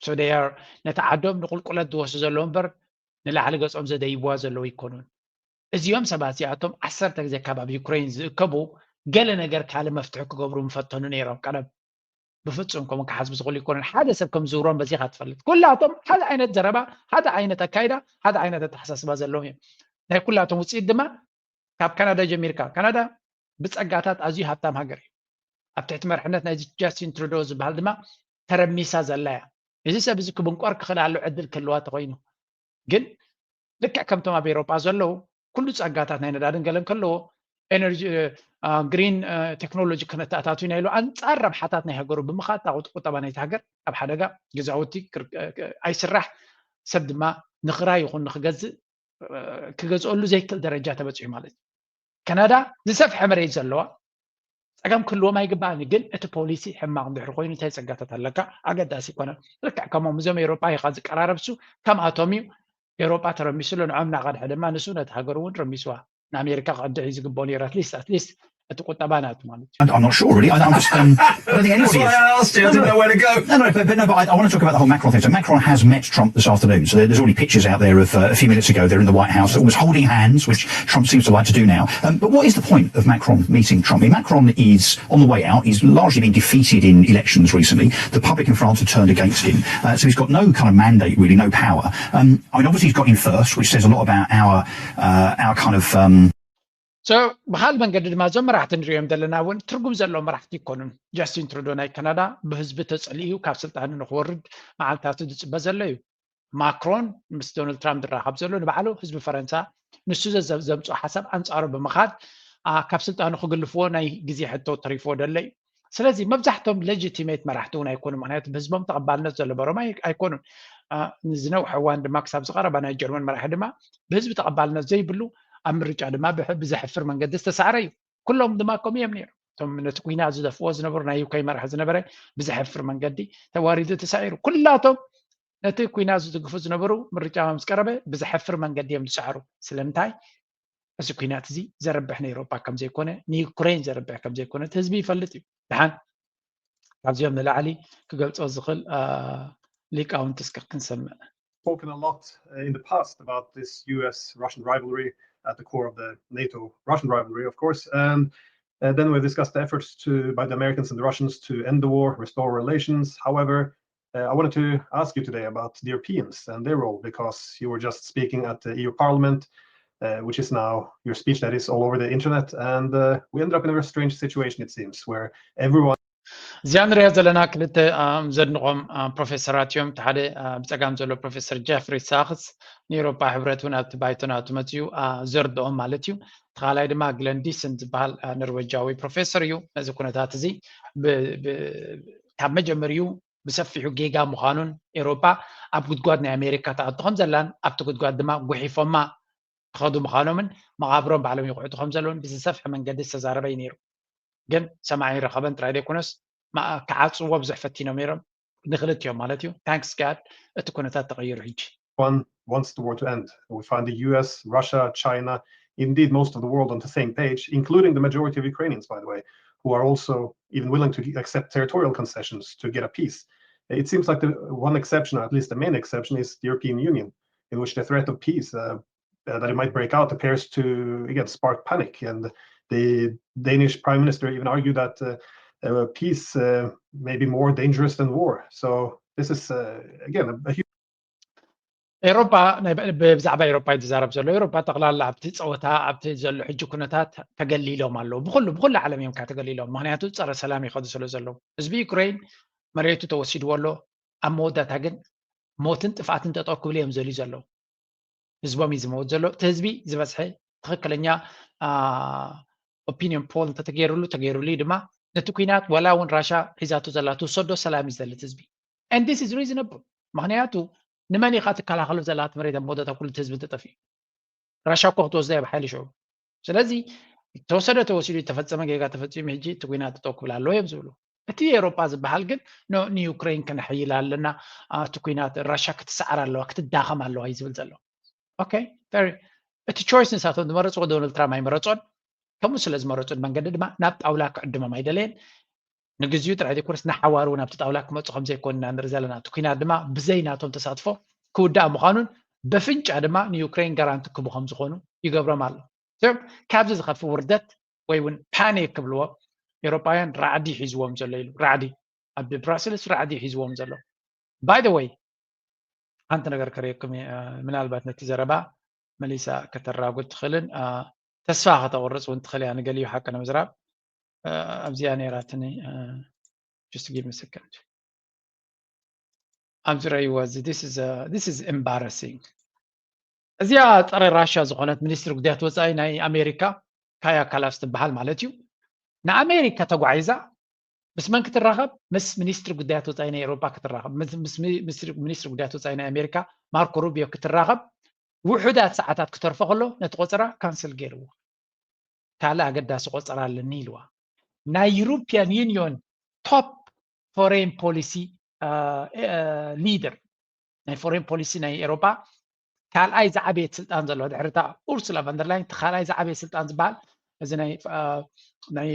so they are ነቲ ዓዶም ንቁልቁለት ዝወስዱ ዘለዉ እምበር ንላዕሊ ገጾም ዘደይብዋ ዘለዉ ኣይኮኑን። እዚኦም ሰባት እዚኣቶም ዓሰርተ ግዜ ካብ ኣብ ዩክሬን ዝእከቡ ገለ ነገር ካልእ መፍትሒ ክገብሩ ምፈተኑ ነይሮም ቀደም። ብፍጹም ከምኡ ክሓስቡ ዝኽእሉ ኣይኮኑን። ሓደ ሰብ ከም ዝውሮም በዚኻ ትፈልጥ። ኩላቶም ሓደ ዓይነት ዘረባ፣ ሓደ ዓይነት ኣካይዳ፣ ሓደ ዓይነት ኣተሓሳስባ ዘለዎም እዮም። ናይ ኩላቶም ውፅኢት ድማ ካብ ካናዳ ጀሚርካ፣ ካናዳ ብፀጋታት ኣዝዩ ሃብታም ሃገር እዩ። ኣብ ትሕቲ መርሕነት ናይዚ ጃስቲን ትሩዶ ዝበሃል ድማ ተረሚሳ ዘላ እያ። እዚ ሰብ እዚ ክብንቆር ክኽእል ኣሎ ዕድል ክህልዋ ተኮይኑ። ግን ልክዕ ከምቶም ኣብ ኤሮጳ ዘለዉ ኩሉ ጸጋታት ናይ ነዳድን ገለን ከለዎ ኤነርጂ ግሪን ቴክኖሎጂ ክነተኣታቱ ኢና ኢሉ ኣንጻር ረብሓታት ናይ ሃገሩ ብምኻድ እታ ቁጠባ ናይቲ ሃገር ኣብ ሓደጋ ገዛውቲ ኣይስራሕ ሰብ ድማ ንኽራይ ይኹን ንኽገዝእ ክገዝኦሉ ዘይክእል ደረጃ ተበፂሑ ማለት እዩ። ካናዳ ዝሰፍሐ መሬት ዘለዋ ጸገም ክህልዎም ኣይግባእን ግን እቲ ፖሊሲ ሕማቕ እንድሕር ኮይኑ እንታይ ጸጋታት ኣለካ ኣገዳሲ ይኮነን። ልክዕ ከምኦም እዞም ኤሮጳ ኢኻ ዝቀራረብሱ ከምኣቶም እዩ። ኤሮጳ ተረሚሱ ኣሎ ንዖም እናቐድሐ ድማ ንሱ ነቲ ሃገሩ እውን ረሚስዋ። ንኣሜሪካ ክቐድሕ እዩ ዝግብኦ ነይሩ ኣትሊስት ኣትሊስት እቲ ቁጠባ ናቱ ማለት እዩ። I'm not sure really. I, I'm just, um, I don't think anybody is. I asked you. I didn't know where to go. No, no, but, but no, but I, I want to talk about the whole Macron thing. So Macron has met Trump this afternoon. So there- there's already pictures out there of uh, a few minutes ago. They're in the White House, almost holding hands, which Trump seems to like to do now. Um, but what is the point of Macron meeting Trump? I mean, Macron is on the way out. He's largely been defeated in elections recently. The public in France have turned against him. Uh, so he's got no kind of mandate really, no power. Um, I mean, obviously he's got in first, which says a lot about our uh, our kind of um, So ብካልእ መንገዲ ድማ እዞም መራሕቲ ንሪኦም ዘለና እውን ትርጉም ዘለዎም መራሕቲ ይኮኑን። ጃስቲን ትሩዶ ናይ ካናዳ ብህዝቢ ተፀሊኡ ካብ ስልጣኑ ንክወርድ መዓልታቱ ዝፅበ ዘሎ እዩ። ማክሮን ምስ ዶናልድ ትራምፕ ዝራኸብ ዘሎ ንባዕሉ ህዝቢ ፈረንሳ ንሱ ዘምፅኦ ሓሳብ ኣንፃሩ ብምኻድ ካብ ስልጣኑ ክግልፍዎ ናይ ግዜ ሕቶ ተሪፍዎ ደሎ እዩ። ስለዚ መብዛሕቶም ሌጂቲሜት መራሕቲ እውን ኣይኮኑ፣ ምክንያቱ ብህዝቦም ተቐባልነት ዘነበሮም ኣይኮኑን። ንዝነውሐ እዋን ድማ ክሳብ ዝቐረባ ናይ ጀርመን መራሒ ድማ ብህዝቢ ተቐባልነት ዘይብሉ ኣብ ምርጫ ድማ ብዘሕፍር መንገዲ ዝተሳዕረ እዩ። ኩሎም ድማ ከምኡ እዮም ነይሮም። እቶም ነቲ ኩናት ዝደፍዎ ዝነበሩ ናይ ዩክሬን መራሒ ዝነበረ ብዘሕፍር መንገዲ ተዋሪዱ ተሳዒሩ። ኩላቶም ነቲ ኩናት ዝድግፉ ዝነበሩ ምርጫ ምስ ቀረበ ብዘሕፍር መንገዲ እዮም ዝሰዓሩ። ስለምንታይ? እዚ ኩናት እዚ ዘርብሕ ንኤውሮጳ ከም ዘይኮነ ንዩክሬን ዘርብሕ ከም ዘይኮነ እቲ ህዝቢ ይፈልጥ እዩ። ደሓን ካብዚኦም ንላዕሊ ክገልጾ ዝኽእል ሊቃውንቲ እስከ ክንሰምዕ። Spoken a lot uh, in the past about this U S Russian rivalry at the core of the NATO Russian rivalry, of course. And uh, then we discussed the efforts to by the Americans and the Russians to end the war, restore relations. However, Uh, I wanted to ask you today about the Europeans and their role, because you were just speaking at the E U Parliament, uh, which is now your speech that is all over the internet, and uh, we ended up in a very strange situation, it seems, where everyone እዚኣ ንሪኣ ዘለና ክልተ ዘድንቖም ፕሮፌሰራት እዮም። እቲ ሓደ ብፀጋም ዘሎ ፕሮፌሰር ጀፍሪ ሳክስ ንኤውሮፓ ሕብረት እውን ኣብቲ ባይቶ ናቱ መፅኡ ዘርድኦም ማለት እዩ። እቲ ካልኣይ ድማ ግለን ዲስን ዝበሃል ኖርዌጃዊ ፕሮፌሰር እዩ። ነዚ ኩነታት እዚ ካብ መጀመሪኡ ብሰፊሑ ጌጋ ምዃኑን ኤውሮፓ ኣብ ጉድጓድ ናይ ኣሜሪካ ትኣቱ ከም ዘላን ኣብቲ ጉድጓድ ድማ ጉሒፎማ ክኸዱ ምዃኖምን መቓብሮም ባዕሎም ይቑዕቱ ከም ዘለውን ብዝሰፍሐ መንገዲ ዝተዛረበ እዩ ነይሩ። ግን ሰማዒ ረኸበን ጥራይ ዘይኮነስ ክዓፅዎ ብዙሕ ፈቲኖም ነይሮም። ንክልቲኦም ማለት እዩ። ታንክስ ጋድ እቲ ኩነታት ተቐይሩ ሕጂ። One wants the war to end. We find the U S, Russia, China, indeed most of the world on the same page, including the majority of Ukrainians, by the way, who are also even willing to accept territorial concessions to get a peace. It seems like the one exception, or at least the main exception, is the European Union, in which the threat of peace uh, uh, that it might break out appears to, again, spark panic. And the Danish prime minister even argued that uh, uh, peace uh, may be more dangerous than war. So this is, uh, again, a, a huge ኤውሮፓ ብዛዕባ ኤውሮፓ እዩ ዝዛረብ ዘሎ። ኤውሮፓ ጠቕላላ ኣብቲ ፀወታ ኣብቲ ዘሎ ሕጂ ኩነታት ተገሊሎም ኣለዉ። ብኩሉ ብኩሉ ዓለም እዮም ከዓ ተገሊሎም። ምክንያቱ ፀረ ሰላም ይኸዱ ስለ ዘለዉ ህዝቢ ዩክሬን መሬቱ ተወሲድዎ ኣሎ። ኣብ መወዳእታ ግን ሞትን ጥፍኣትን ጠጠው ክብል እዮም ዘልዩ ዘለዉ። ህዝቦም እዩ ዝመውት ዘሎ። እቲ ህዝቢ ዝበዝሐ ትኽክለኛ ኦፒኒዮን ፖል እንተተገይሩሉ ተገይሩሉ እዩ ድማ ነቲ ኩናት ዋላ እውን ራሻ ሒዛቶ ዘላ ትውሰዶ ሰላም እዩ ዝደሊ እቲ ህዝቢ። And this is reasonable። ምክንያቱ ንመን ኢኻ ትከላኸሎ ዘላ እቲ መሬት ኣብ መወዳእታ ኩሉ እቲ ህዝቢ እንተጠፊኡ ራሻ እኮ ክትወስዶ እያ ብሓይሊ ሽዑ። ስለዚ ተወሰደ ተወሲዱ ተፈጸመ ጌጋ ተፈጺሙ ሕጂ እቲ ኩናት ጠጠው ክብል ኣለዎ እዮም ዝብሉ። እቲ ኤውሮጳ ዝበሃል ግን ንዩክሬን ከነሕይላ ኣለና፣ እቲ ኩናት ራሻ ክትሰዓር ኣለዋ ክትዳኸም ኣለዋ እዩ ዝብል ዘሎ። ኦኬ፣ እቲ ቾይስ ንሳቶም ዝመረፅዎ ዶናልድ ትራምፕ ኣይመረፆን። ከምኡ ስለ ዝመረፁ መንገዲ ድማ ናብ ጣውላ ክዕድሞም ኣይደለየን። ንግዚኡ ጥራይ ዘይኮነስ ንሓዋሩ እውን ኣብቲ ጣውላ ክመፁ ከምዘይኮን ኢና ንርኢ ዘለና። እቲ ኩናት ድማ ብዘይ ናቶም ተሳትፎ ክውዳእ ምዃኑን በፍንጫ ድማ ንዩክሬን ጋራንቲ ክቡ ከም ዝኾኑ ይገብሮም ኣሎ። እዚኦም ካብዚ ዝኸፍእ ውርደት ወይ እውን ፓኒክ ክብልዎ ኤውሮጳውያን ራዕዲ ሒዝዎም ዘሎ ኢሉ ራዕዲ ኣብ ብራስልስ ራዕዲ ሒዝዎም ዘሎ። By the way ሓንቲ ነገር ከርእየኩም ምናልባት ነቲ ዘረባ መሊሳ ከተራጉድ ትኽእልን ተስፋ ከተቑርፅ እውን ትኽእል እያ። ንገሊኡ ሓቂ ንምዝራብ ኣብዚኣ ነይራትኒ። Just give me a second። ኣብዚ ረይዋ እዚ this is embarrassing። እዚኣ ፀረ ራሻ ዝኾነት ሚኒስትሪ ጉዳያት ወፃኢ ናይ ኣሜሪካ ካያ ካላስ ትበሃል ማለት እዩ። ንኣሜሪካ ተጓዒዛ ምስ መን ክትራኸብ? ምስ ሚኒስትሪ ጉዳያት ወፃኢ ናይ ኤውሮፓ ክትራኸብ። ምስ ሚኒስትሪ ጉዳያት ወፃኢ ናይ ኣሜሪካ ማርኮ ሩቢዮ ክትራኸብ ውሑዳት ሰዓታት ክተርፎ ከሎ ነቲ ቆፀራ ካንስል ገይርዎ። ካልእ ኣገዳሲ ቆፀራ ኣለኒ ኢልዋ። ናይ ዩሮፒያን ዩኒዮን ቶፕ ፎሬን ፖሊሲ ሊደር ናይ ፎሬን ፖሊሲ ናይ ኤውሮፓ ካልኣይ ዝዓበየት ስልጣን ዘለዎ ድሕሪ እታ ኡርሱላ ቫንደርላይን እቲ ካልኣይ ዝዓበየ ስልጣን ዝበሃል እዚ ናይ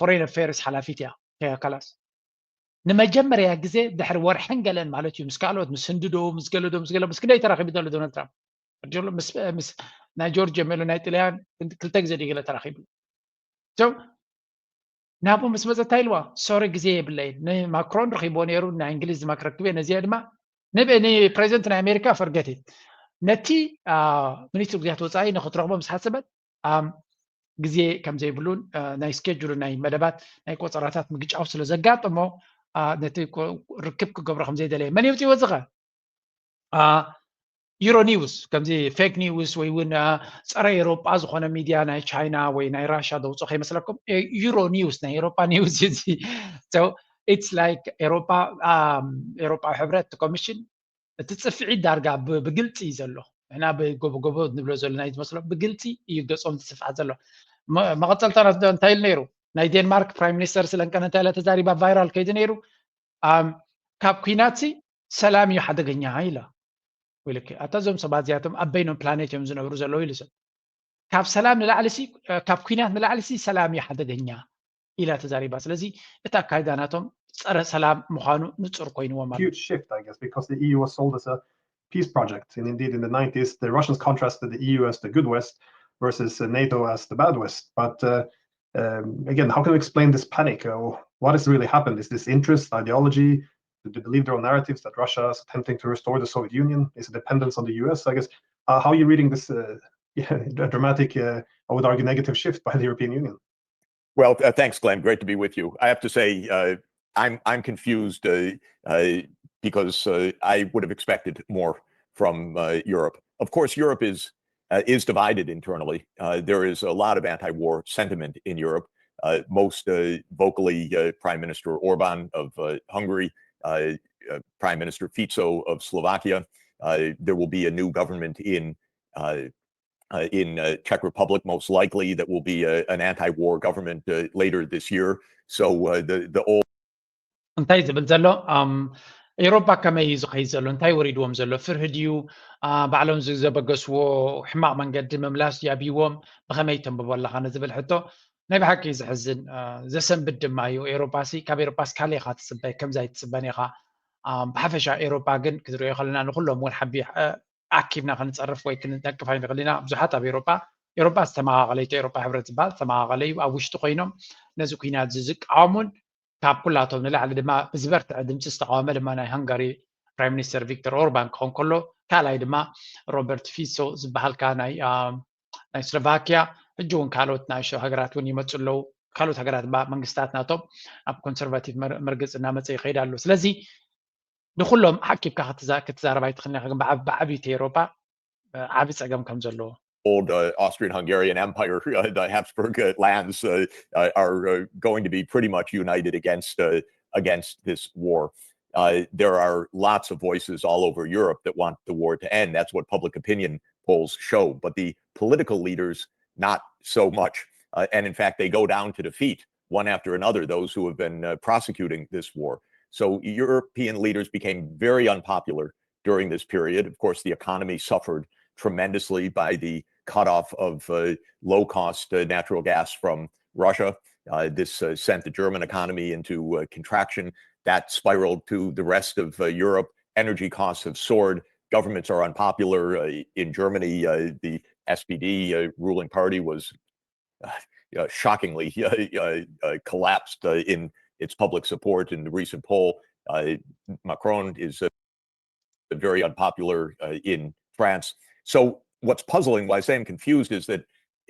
ፎሬን ኣፌርስ ሓላፊት እያ። ካያ ካላስ ንመጀመርያ ግዜ ድሕሪ ወርሕን ገለን ማለት እዩ ምስ ካልኦት ምስ ህንዲ ዶ ምስ ገለ ዶ ምስ ገለ ምስ ክንደይ ተራኺቡ ዘሎ ዶናልድ ትራምፕ ሎ ምስ ናይ ጆርጅ ሜሎን ናይ ጥልያን ክልተ ግዜ ድገለ ተራኺቡ። ናብኡ ምስ መፀ እንታይ ኢልዋ? ሶሪ ግዜ የብለይን። ንማክሮን ረኺብዎ ነይሩ ናይ እንግሊዝ ድማ ክረክብ እየ ነዚኣ ድማ ንፕሬዚደንት ናይ ኣሜሪካ ፈርገት ነቲ ሚኒስትሪ ጉዳያት ወፃኢ ንክትረኽቦ ምስ ሓሰበት ግዜ ከምዘይብሉን ናይ ስኬጁሉ ናይ መደባት ናይ ቆፀራታት ምግጫው ስለ ዘጋጠሞ ነቲ ርክብ ክገብሮ ከምዘይደለየ መን የውፅዎ ዝኸ? ዩሮ ኒውስ ከምዚ ፌክ ኒውስ ወይ እውን ፀረ ኤሮጳ ዝኾነ ሚድያ ናይ ቻይና ወይ ናይ ራሻ ደውፅኦ ከይመስለኩም። ዩሮ ኒውስ ናይ ኤሮጳ ኒውስ እዩ። It's like ኤሮጳ ኤሮጳዊ ሕብረት ኮሚሽን እቲ ፅፍዒት ዳርጋ ብግልፂ እዩ ዘሎ። ንሕና ብጎቦ ጎቦ ንብሎ ዘለና እዩ ዝመስሎ ብግልፂ እዩ ገፆም ዝፅፍዓት ዘሎ። መቐፀልታ እንታይ ኢሉ ነይሩ? ናይ ዴንማርክ ፕራይም ሚኒስተር ስለንቀነ እንታይ ኢላ ተዛሪባ ቫይራል ከይዱ ነይሩ። ካብ ኩናት ሲ ሰላም እዩ ሓደገኛ ኢላ። ወይልክ ኣታ እዞም ሰባት እዚኣቶም ኣብ በይኖም ፕላኔት እዮም ዝነብሩ ዘለዉ ኢሉ ሰብ ካብ ሰላም ንላዕሊ ሲ ካብ ኩናት ንላዕሊ ሲ ሰላም እዩ ሓደገኛ ኢላ ተዛሪባ። ስለዚ እቲ ኣካይዳ ናቶም ጸረ ሰላም ምዃኑ ንጹር ኮይንዎም ኣሎ። Huge shift, I guess, because the E U was sold as a peace project. And indeed, in the nineties, the Russians contrasted the E U as the good West versus uh, NATO as the bad West. But uh, um, again, how can we explain this panic? Uh, what has really happened? Is this interest, ideology, Do they believe their own narratives that Russia is attempting to restore the Soviet Union, is a dependence on the U S? I guess, uh, how are you reading this uh, yeah, dramatic, uh, I would argue, negative shift by the European Union? Well, uh, thanks, Glenn. Great to be with you. I have to say, uh, I'm I'm confused uh, uh, because uh, I would have expected more from uh, Europe. Of course, Europe is uh, is divided internally. Uh, there is a lot of anti-war sentiment in Europe. Uh, most uh, vocally, uh, Prime Minister Orban of uh, Hungary, uh, uh, Prime Minister Fico of Slovakia. Uh, there will be a new government in uh, uh, in uh, Czech Republic, most likely, that will be a, an anti-war government uh, later this year. So uh, the the old እንታይ ዝብል ዘሎ? ኣም፣ ኤውሮጳ ከመይ እዩ ዝኸይድ ዘሎ? እንታይ ወሪድዎም ዘሎ? ፍርሂ ድዩ? ኣ፣ ባዕሎም ዝ- ዘበገስዎ ሕማቕ መንገዲ ምምላስ ድዩ ኣብይዎም? ብኸመይ ተንብቦ ኣለኻ ንዝብል ሕቶ ናይ ብሓቂ ዘሕዝን ኣ፣ ዘሰንብድ ድማ እዩ። ኤውሮጳ ሲ ካብ ኤውሮጳ ስ ካልእ ኢኻ ትጽበ፣ ከምዚ ኣይትጽበን ኢኻ። ኣም፣ ብሓፈሻ ኤውሮጳ ግን ክትሪኦ ከለና ንኩሎም እውን ሓቢ ኣ፣ ኣኪብና ክንጸርፍ ወይ ክንነቅፍ ኣይንኽእል ኢና። ብዙሓት ኣብ ኤውሮጳ ኤውሮጳ ዝተመቓቐለ እዩ፣ ኤውሮጳ ሕብረት ዝበሃል ዝተመቓቐለ እዩ። ኣብ ውሽጢ ኮይኖም ነዚ ኩናት እዚ ዝቃወሙን ካብ ኩላቶም ንላዕሊ ድማ ብዝበርትዐ ድምፂ ዝተቃወመ ድማ ናይ ሃንጋሪ ፕራይም ሚኒስተር ቪክተር ኦርባን ክኸውን ከሎ፣ ካልኣይ ድማ ሮበርት ፊሶ ዝበሃልካ ናይ ኣ፣ ናይ ስሎቫኪያ፣ ሕጂ እውን ካልኦት ንኣሽቱ ሃገራት እውን ይመፁ ኣለዉ። ካልኦት ሃገራት ባ መንግስታት ናቶም ኣብ ኮንሰርቫቲቭ መር- መርገፂ እናመፀ ይኸይድ ኣሎ። ስለዚ ንኩሎም ሓቂብካ ክትዛ- ክትዛረብ ኣይትኽእልን ኢኻ፣ ግን ብዓብ- ብዓብይቲ ኤውሮጳ እ፣ ዓቢ ፀገም ከም ዘለዎ old uh, Austrian-Hungarian Empire, uh, the Habsburg uh, lands uh, uh, are uh, going to be pretty much united against uh, against this war. Uh, there are lots of voices all over Europe that want the war to end. That's what public opinion polls show. But the political leaders, not so much. Uh, and in fact, they go down to defeat one after another, those who have been uh, prosecuting this war. So European leaders became very unpopular during this period. Of course, the economy suffered tremendously by the cutoff of uh, low cost uh, natural gas from Russia. Uh, this uh, sent the German economy into uh, contraction. That spiraled to the rest of uh, Europe. Energy costs have soared. Governments are unpopular. Uh, in Germany, uh, the S P D uh, ruling party was uh, uh, shockingly uh, uh, uh, collapsed uh, in its public support in the recent poll. Uh, Macron is uh, very unpopular uh, in France. So what's puzzling, why I say I'm confused, is that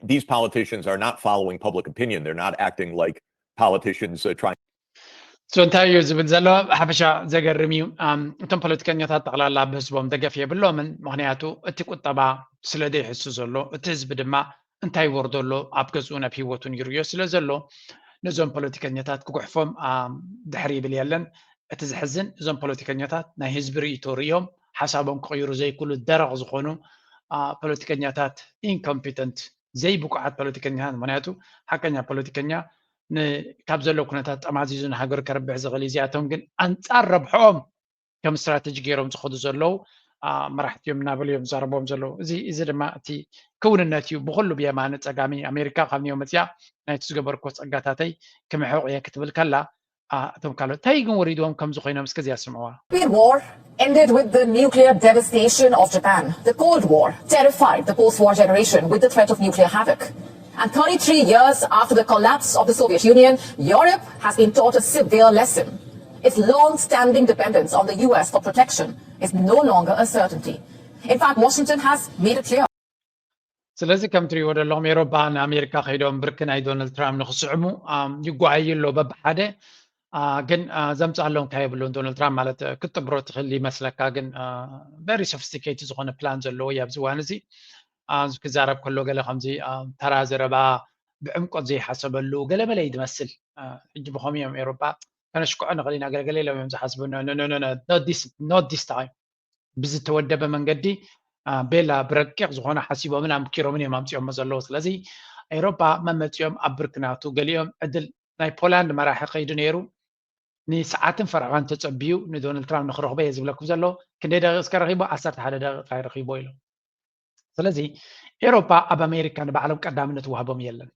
these politicians are not following public opinion. They're not acting like politicians uh, trying ሶ እንታይ እዩ ዝብል ዘሎ? ሓፈሻ ዘገርም እዩ። ኣም፣ እቶም ፖለቲከኛታት ጠቕላላ ብህዝቦም ደገፍ የብሎምን። ምክንያቱ እቲ ቁጠባ ስለ ዘይሕሱ ዘሎ፣ እቲ ህዝቢ ድማ እንታይ ይወርዶ ኣሎ ኣብ ገዝኡን ኣብ ህይወቱን ይርእዮ ስለ ዘሎ፣ ነዞም ፖለቲከኛታት ክጉሕፎም ኣም፣ ድሕሪ ይብል የለን። እቲ ዘሕዝን እዞም ፖለቲከኛታት ናይ ህዝቢ ርእይቶ ርእዮም ሓሳቦም ክቕይሩ ዘይክእሉ ደረቕ ዝኾኑ ኣ፣ ፖለቲከኛታት፣ ኢንኮምፒተንት፣ ዘይብቁዓት ፖለቲከኛታት። ምክንያቱ ሓቀኛ ፖለቲከኛ ን- ካብ ዘሎ ኩነታት ጠማዚዙ ንሃገር ከርብሕ ዝኽእል እዩ። እዚኣቶም ግን ኣንጻር ረብሕኦም ከም ስትራተጂ ገይሮም ዝኸዱ ዘለዉ ኣ፣ መራሕቲ እዮም እናበሉ እዮም ዝዛረብዎም ዘለዉ። እዚ እዚ ድማ እቲ ክውንነት እዩ። ብኹሉ ብየማነ ጸጋሚ ኣሜሪካ ካብ ኒዮ መጽያ ናይቲ ዝገበርኮ ጸጋታተይ ክምሕቕ እየ ክትብል ከላ ኣ፣ እቶም ካልኦት እንታይ ግን ወሪድዎም ከምዚ ኮይኖም እስከ እዚኣ ስምዕዋ። Cold War ended with the nuclear devastation of Japan. The Cold War terrified the post-war generation with the threat of nuclear havoc. And thirty-three years after the collapse of the Soviet Union, Europe has been taught a severe lesson. Its long-standing dependence on the U S for protection is no longer a certainty. In fact, Washington has made it clear. ስለዚ ከም ትሪእዎ ዘለኹም ኤሮፓ ንኣሜሪካ ከይዶም ብርኪ ናይ ዶናልድ ትራምፕ ንክስዕሙ ኣም፣ ይጓዓዩ ኣሎ በብሓደ ኣ፣ ግን ኣ፣ ዘምፅኣሎም እንታይ የብሉን። ዶናልድ ትራምፕ ማለት እ፣ ክትጥብሮ ትኽእል ይመስለካ፣ ግን ቨሪ ሶፊስቲኬትድ ዝኾነ ፕላን ዘለዎ እዩ ኣብዚ እዋን እዚ። ኣ፣ ክዛረብ ከሎ ገለ ከምዚ ኣ፣ ተራ ዘረባ ብዕምቆት ዘይሓሰበሉ ገለመለ እዩ ዝመስል። ኣ፣ ሕጂ ብኸምኡ እዮም ኤሮፓ ከነሽክዖ ንኽእል ኢና፣ ገለገለ ኢሎም እዮም ዝሓስቡ። ኖ ኖ ኖ ኖ ኖ፣ not this time። ብዝተወደበ መንገዲ አ፣ ቤላ ብረቂቕ ዝኾነ ሓሲቦምን ኣምኪሮምን እዮም ኣምፂኦሞ ዘለዉ። ስለዚ ኤውሮጳ መመፂኦም ኣብ ብርኪ ናቱ። ገሊኦም ዕድል ናይ ፖላንድ መራሒ ከይዱ ነይሩ፣ ንሰዓትን ፈረቓን ተፀቢዩ ንዶናልድ ትራምፕ ንክረኽቦ እየ ዝብለኩም ዘሎ። ክንደይ ደቂቕ እስከ ረኺቦ? ዓሰርተ ሓደ ደቂቕ ጥራይ ረኺቦ ኢሎም። ስለዚ ኤውሮጳ ኣብ ኣሜሪካ ንባዕሎም ቀዳምነት ዋህቦም የለን።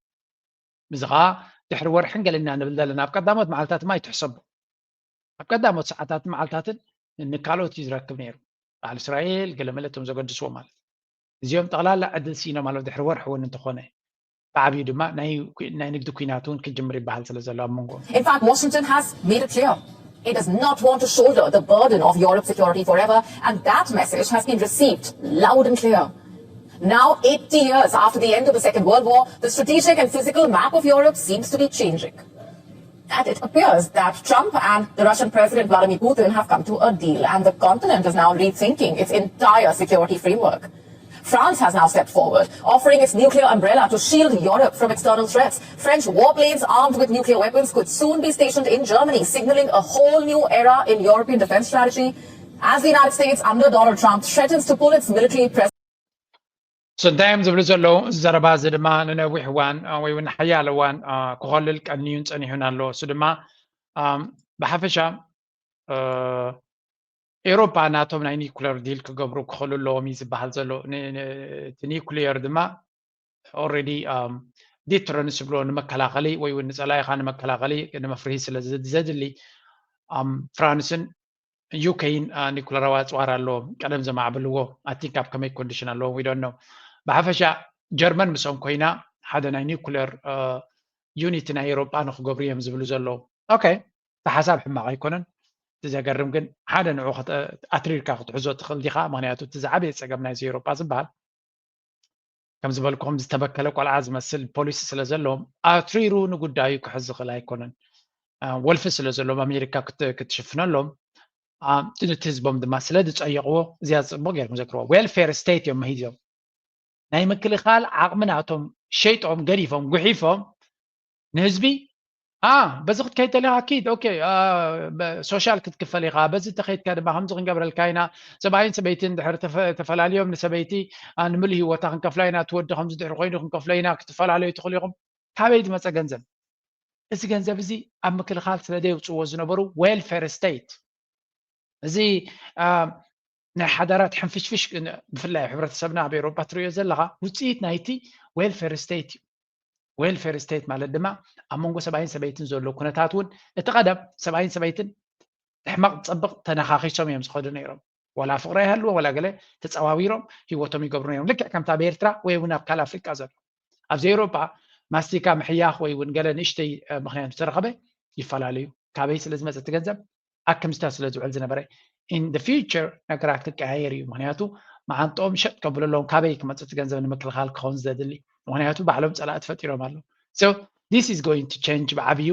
እዚ ኸዓ ድሕሪ ወርሕን ገለና ንብል ዘለና ኣብ ቀዳሞት መዓልታት ድማ ይትሕሰቡ። ኣብ ቀዳሞት ሰዓታትን መዓልታትን ንካልኦት እዩ ዝረክብ ነይሩ። በዓል እስራኤል ገለመለ እቶም ዘገድስዎ ማለት እዩ። እዚኦም ጠቕላላ ዕድል ስኢኖም ኣለዉ ድሕሪ ወርሒ እውን እንተኾነ። ብዓብዩ ድማ ናይ ናይ ንግዲ ኲናት እውን ክጅምር ይበሃል ስለ ዘሎ ኣብ መንጎ In fact, Washington has made it clear. It does not want to shoulder the burden of Europe's security forever, and that message has been received loud and clear. Now, eighty years after the end of the Second World War, the strategic and physical map of Europe seems to be changing. And it appears that Trump and the Russian President Vladimir Putin have come to a deal, and the continent is now rethinking its entire security framework. France has now stepped forward, offering its nuclear umbrella to shield Europe from external threats. French warplanes armed with nuclear weapons could soon be stationed in Germany, signaling a whole new era in European defense strategy. As the United States, under Donald Trump, threatens to pull its military presence. So እንታይ እዮም ዝብሉ ዘለዉ? እዚ ዘረባ እዚ ድማ ንነዊሕ እዋን ወይ እውን ሓያል እዋን ክኸልል ቀንዩን ፀኒሑን ኣሎ። እሱ ድማ ብሓፈሻ ኤውሮፓ ናቶም ናይ ኒኩለር ዲል ክገብሩ ክኽእሉ ኣለዎም እዩ ዝበሃል ዘሎ። እቲ ኒኩሊየር ድማ ኦልሬዲ ዲትረንስ ዝብሎ ንመከላኸሊ ወይ እውን ንፀላኢኻ ንመከላኸሊ ንመፍርሂ ስለ ዘድሊ ፍራንስን ዩኬይን ኒኩለራዊ ኣፅዋር ኣለዎም። ቀደም ዘማዕብልዎ ኣቲንክ ኣብ ከመይ ኮንዲሽን ኣለዎም ዊዶን ነው። ብሓፈሻ ጀርመን ምስኦም ኮይና ሓደ ናይ ኒኩለር ዩኒቲ ናይ ኤውሮጳ ንክገብሩ እዮም ዝብሉ ዘለዉ። ኦኬ፣ እቲ ሓሳብ ሕማቕ ኣይኮነን። እቲ ዘገርም ግን ሓደ ንዑ ኣትሪርካ ክትሕዞ ትኽእል ዲኻ? ምክንያቱ እቲ ዝዓበየ ፀገም ናይዚ ኤውሮጳ ዝበሃል ከም ዝበልኩም ዝተበከለ ቆልዓ ዝመስል ፖሊሲ ስለ ዘለዎም ኣትሪሩ ንጉዳዩ ክሕዝ ዝኽእል ኣይኮነን። ወልፊ ስለ ዘለዎም ኣሜሪካ ክትሽፍነሎም እቲ ህዝቦም ድማ ስለ ዝፀየቕዎ እዚኣ ፅቡቅ ገይሮም ዘክርዎ ዌልፌር ስቴት እዮም መሂዞም ናይ ምክልኻል ዓቕሚ ናቶም ሸይጦም ገዲፎም ጉሒፎም ንህዝቢ ኣ በዚ ክትከይድ ተሊኻ ኪድ ኦኬ ሶሻል ክትክፈል ኢኻ በዚ ተኸይድካ ድማ ከምዚ ክንገብረልካ ኢና ሰብኣይን ሰበይትን ድሕር ተፈላለዮም ንሰበይቲ ንምሉእ ህይወታ ክንከፍላ ኢና ትወዲ ከምዚ ድሕር ኮይኑ ክንከፍሎ ኢና ክትፈላለዩ ትኽእሉ ኢኹም ካበይ ዝመፀ ገንዘብ እዚ ገንዘብ እዚ ኣብ ምክልኻል ስለ ዘየውፅዎ ዝነበሩ ዌልፌር ስቴት እዚ ናይ ሓዳራት ሕንፍሽፍሽ ብፍላይ ኣብ ሕብረተሰብና ኣብ ኤሮጳ ትሪኦ ዘለኻ ውፅኢት ናይቲ ዌልፌር ስቴት እዩ ዌልፌር ስቴት ማለት ድማ ኣብ መንጎ ሰብኣይን ሰበይትን ዘሎ ኩነታት እውን እቲ ቀደም ሰብኣይን ሰበይትን ሕማቕ ፀብቕ ተነኻኺሶም እዮም ዝኸዱ ነይሮም ዋላ ፍቕሪ ኣይሃልዎ ዋላ ገለ ተፀዋዊሮም ህይወቶም ይገብሩ ነይሮም ልክዕ ከምታ ኣብ ኤርትራ ወይ እውን ኣብ ካልእ ኣፍሪቃ ዘሎ ኣብዚ ኤውሮጳ ማስቲካ ምሕያኽ ወይ እውን ገለ ንእሽተይ ምክንያት ዝተረኸበ ይፈላለዩ ካበይ ስለ ዝመፀ እቲ ገንዘብ ኣክምስታ ስለ ዝውዕል ዝነበረ in the future ነገራት ክቀያየር እዩ ምክንያቱ መዓንጥኦም ሸጥ ከብሉ ኣለዎም ካበይ ክመፅእ እቲ ገንዘብ ንምክልኻል ክኸውን ዘድሊ ምክንያቱ ባዕሎም ፀላእቲ ፈጢሮም ኣለዉ so this is going to change ብዓብዩ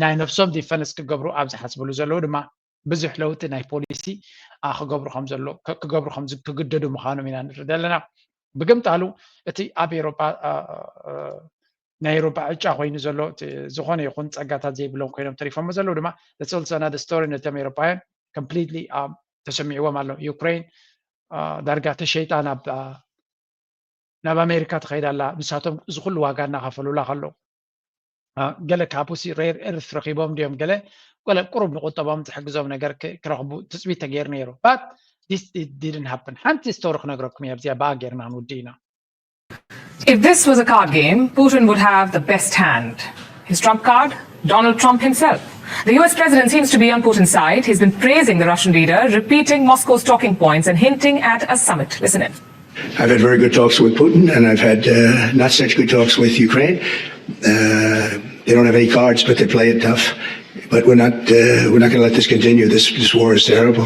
ናይ ነብሶም ዲፈንስ ክገብሩ ኣብ ዝሓስብሉ ዘለዉ ድማ ብዙሕ ለውጢ ናይ ፖሊሲ ክገብሩ ከም ዘሎ ክገብሩ ከም ክግደዱ ምዃኖም ኢና ንርኢ ዘለና ብግምጣሉ እቲ ኣብ ኤሮጳ ናይ ኤሮጳ ዕጫ ኮይኑ ዘሎ ዝኾነ ይኹን ፀጋታት ዘይብሎም ኮይኖም ተሪፎሞ ዘለዉ ድማ it's also another story ነቶም ኤሮጳውያን completely ተሰሚዕዎም ኣሎ ዩክሬን ዳርጋ ተሸይጣ ናብ ናብ ኣሜሪካ ትኸይድ ኣላ ንሳቶም እዚ ኩሉ ዋጋ እናኸፈሉላ ከለዉ ገለ ካቡሲ ሬር ኤርት ረኺቦም ድዮም ገለ ገለ ቁሩብ ንቁጠቦም ዝሕግዞም ነገር ክረኽቡ ትፅቢት ተገይሩ ነይሩ but this didn't happen ሓንቲ ስቶሪ ክነግረኩም እየ ኣብዚኣ ብኣ ገይርና ክንውዲ ኢና If this was a card game, Putin would have the best hand. His trump card? Donald Trump himself. The U S president seems to be on Putin's side. He's been praising the Russian leader, repeating Moscow's talking points and hinting at a summit. Listen in. I've had very good talks with Putin, and I've had uh, not such good talks with Ukraine. Uh, they don't have any cards, but they play it tough. But we're not uh, we're not going to let this continue. This this war is terrible.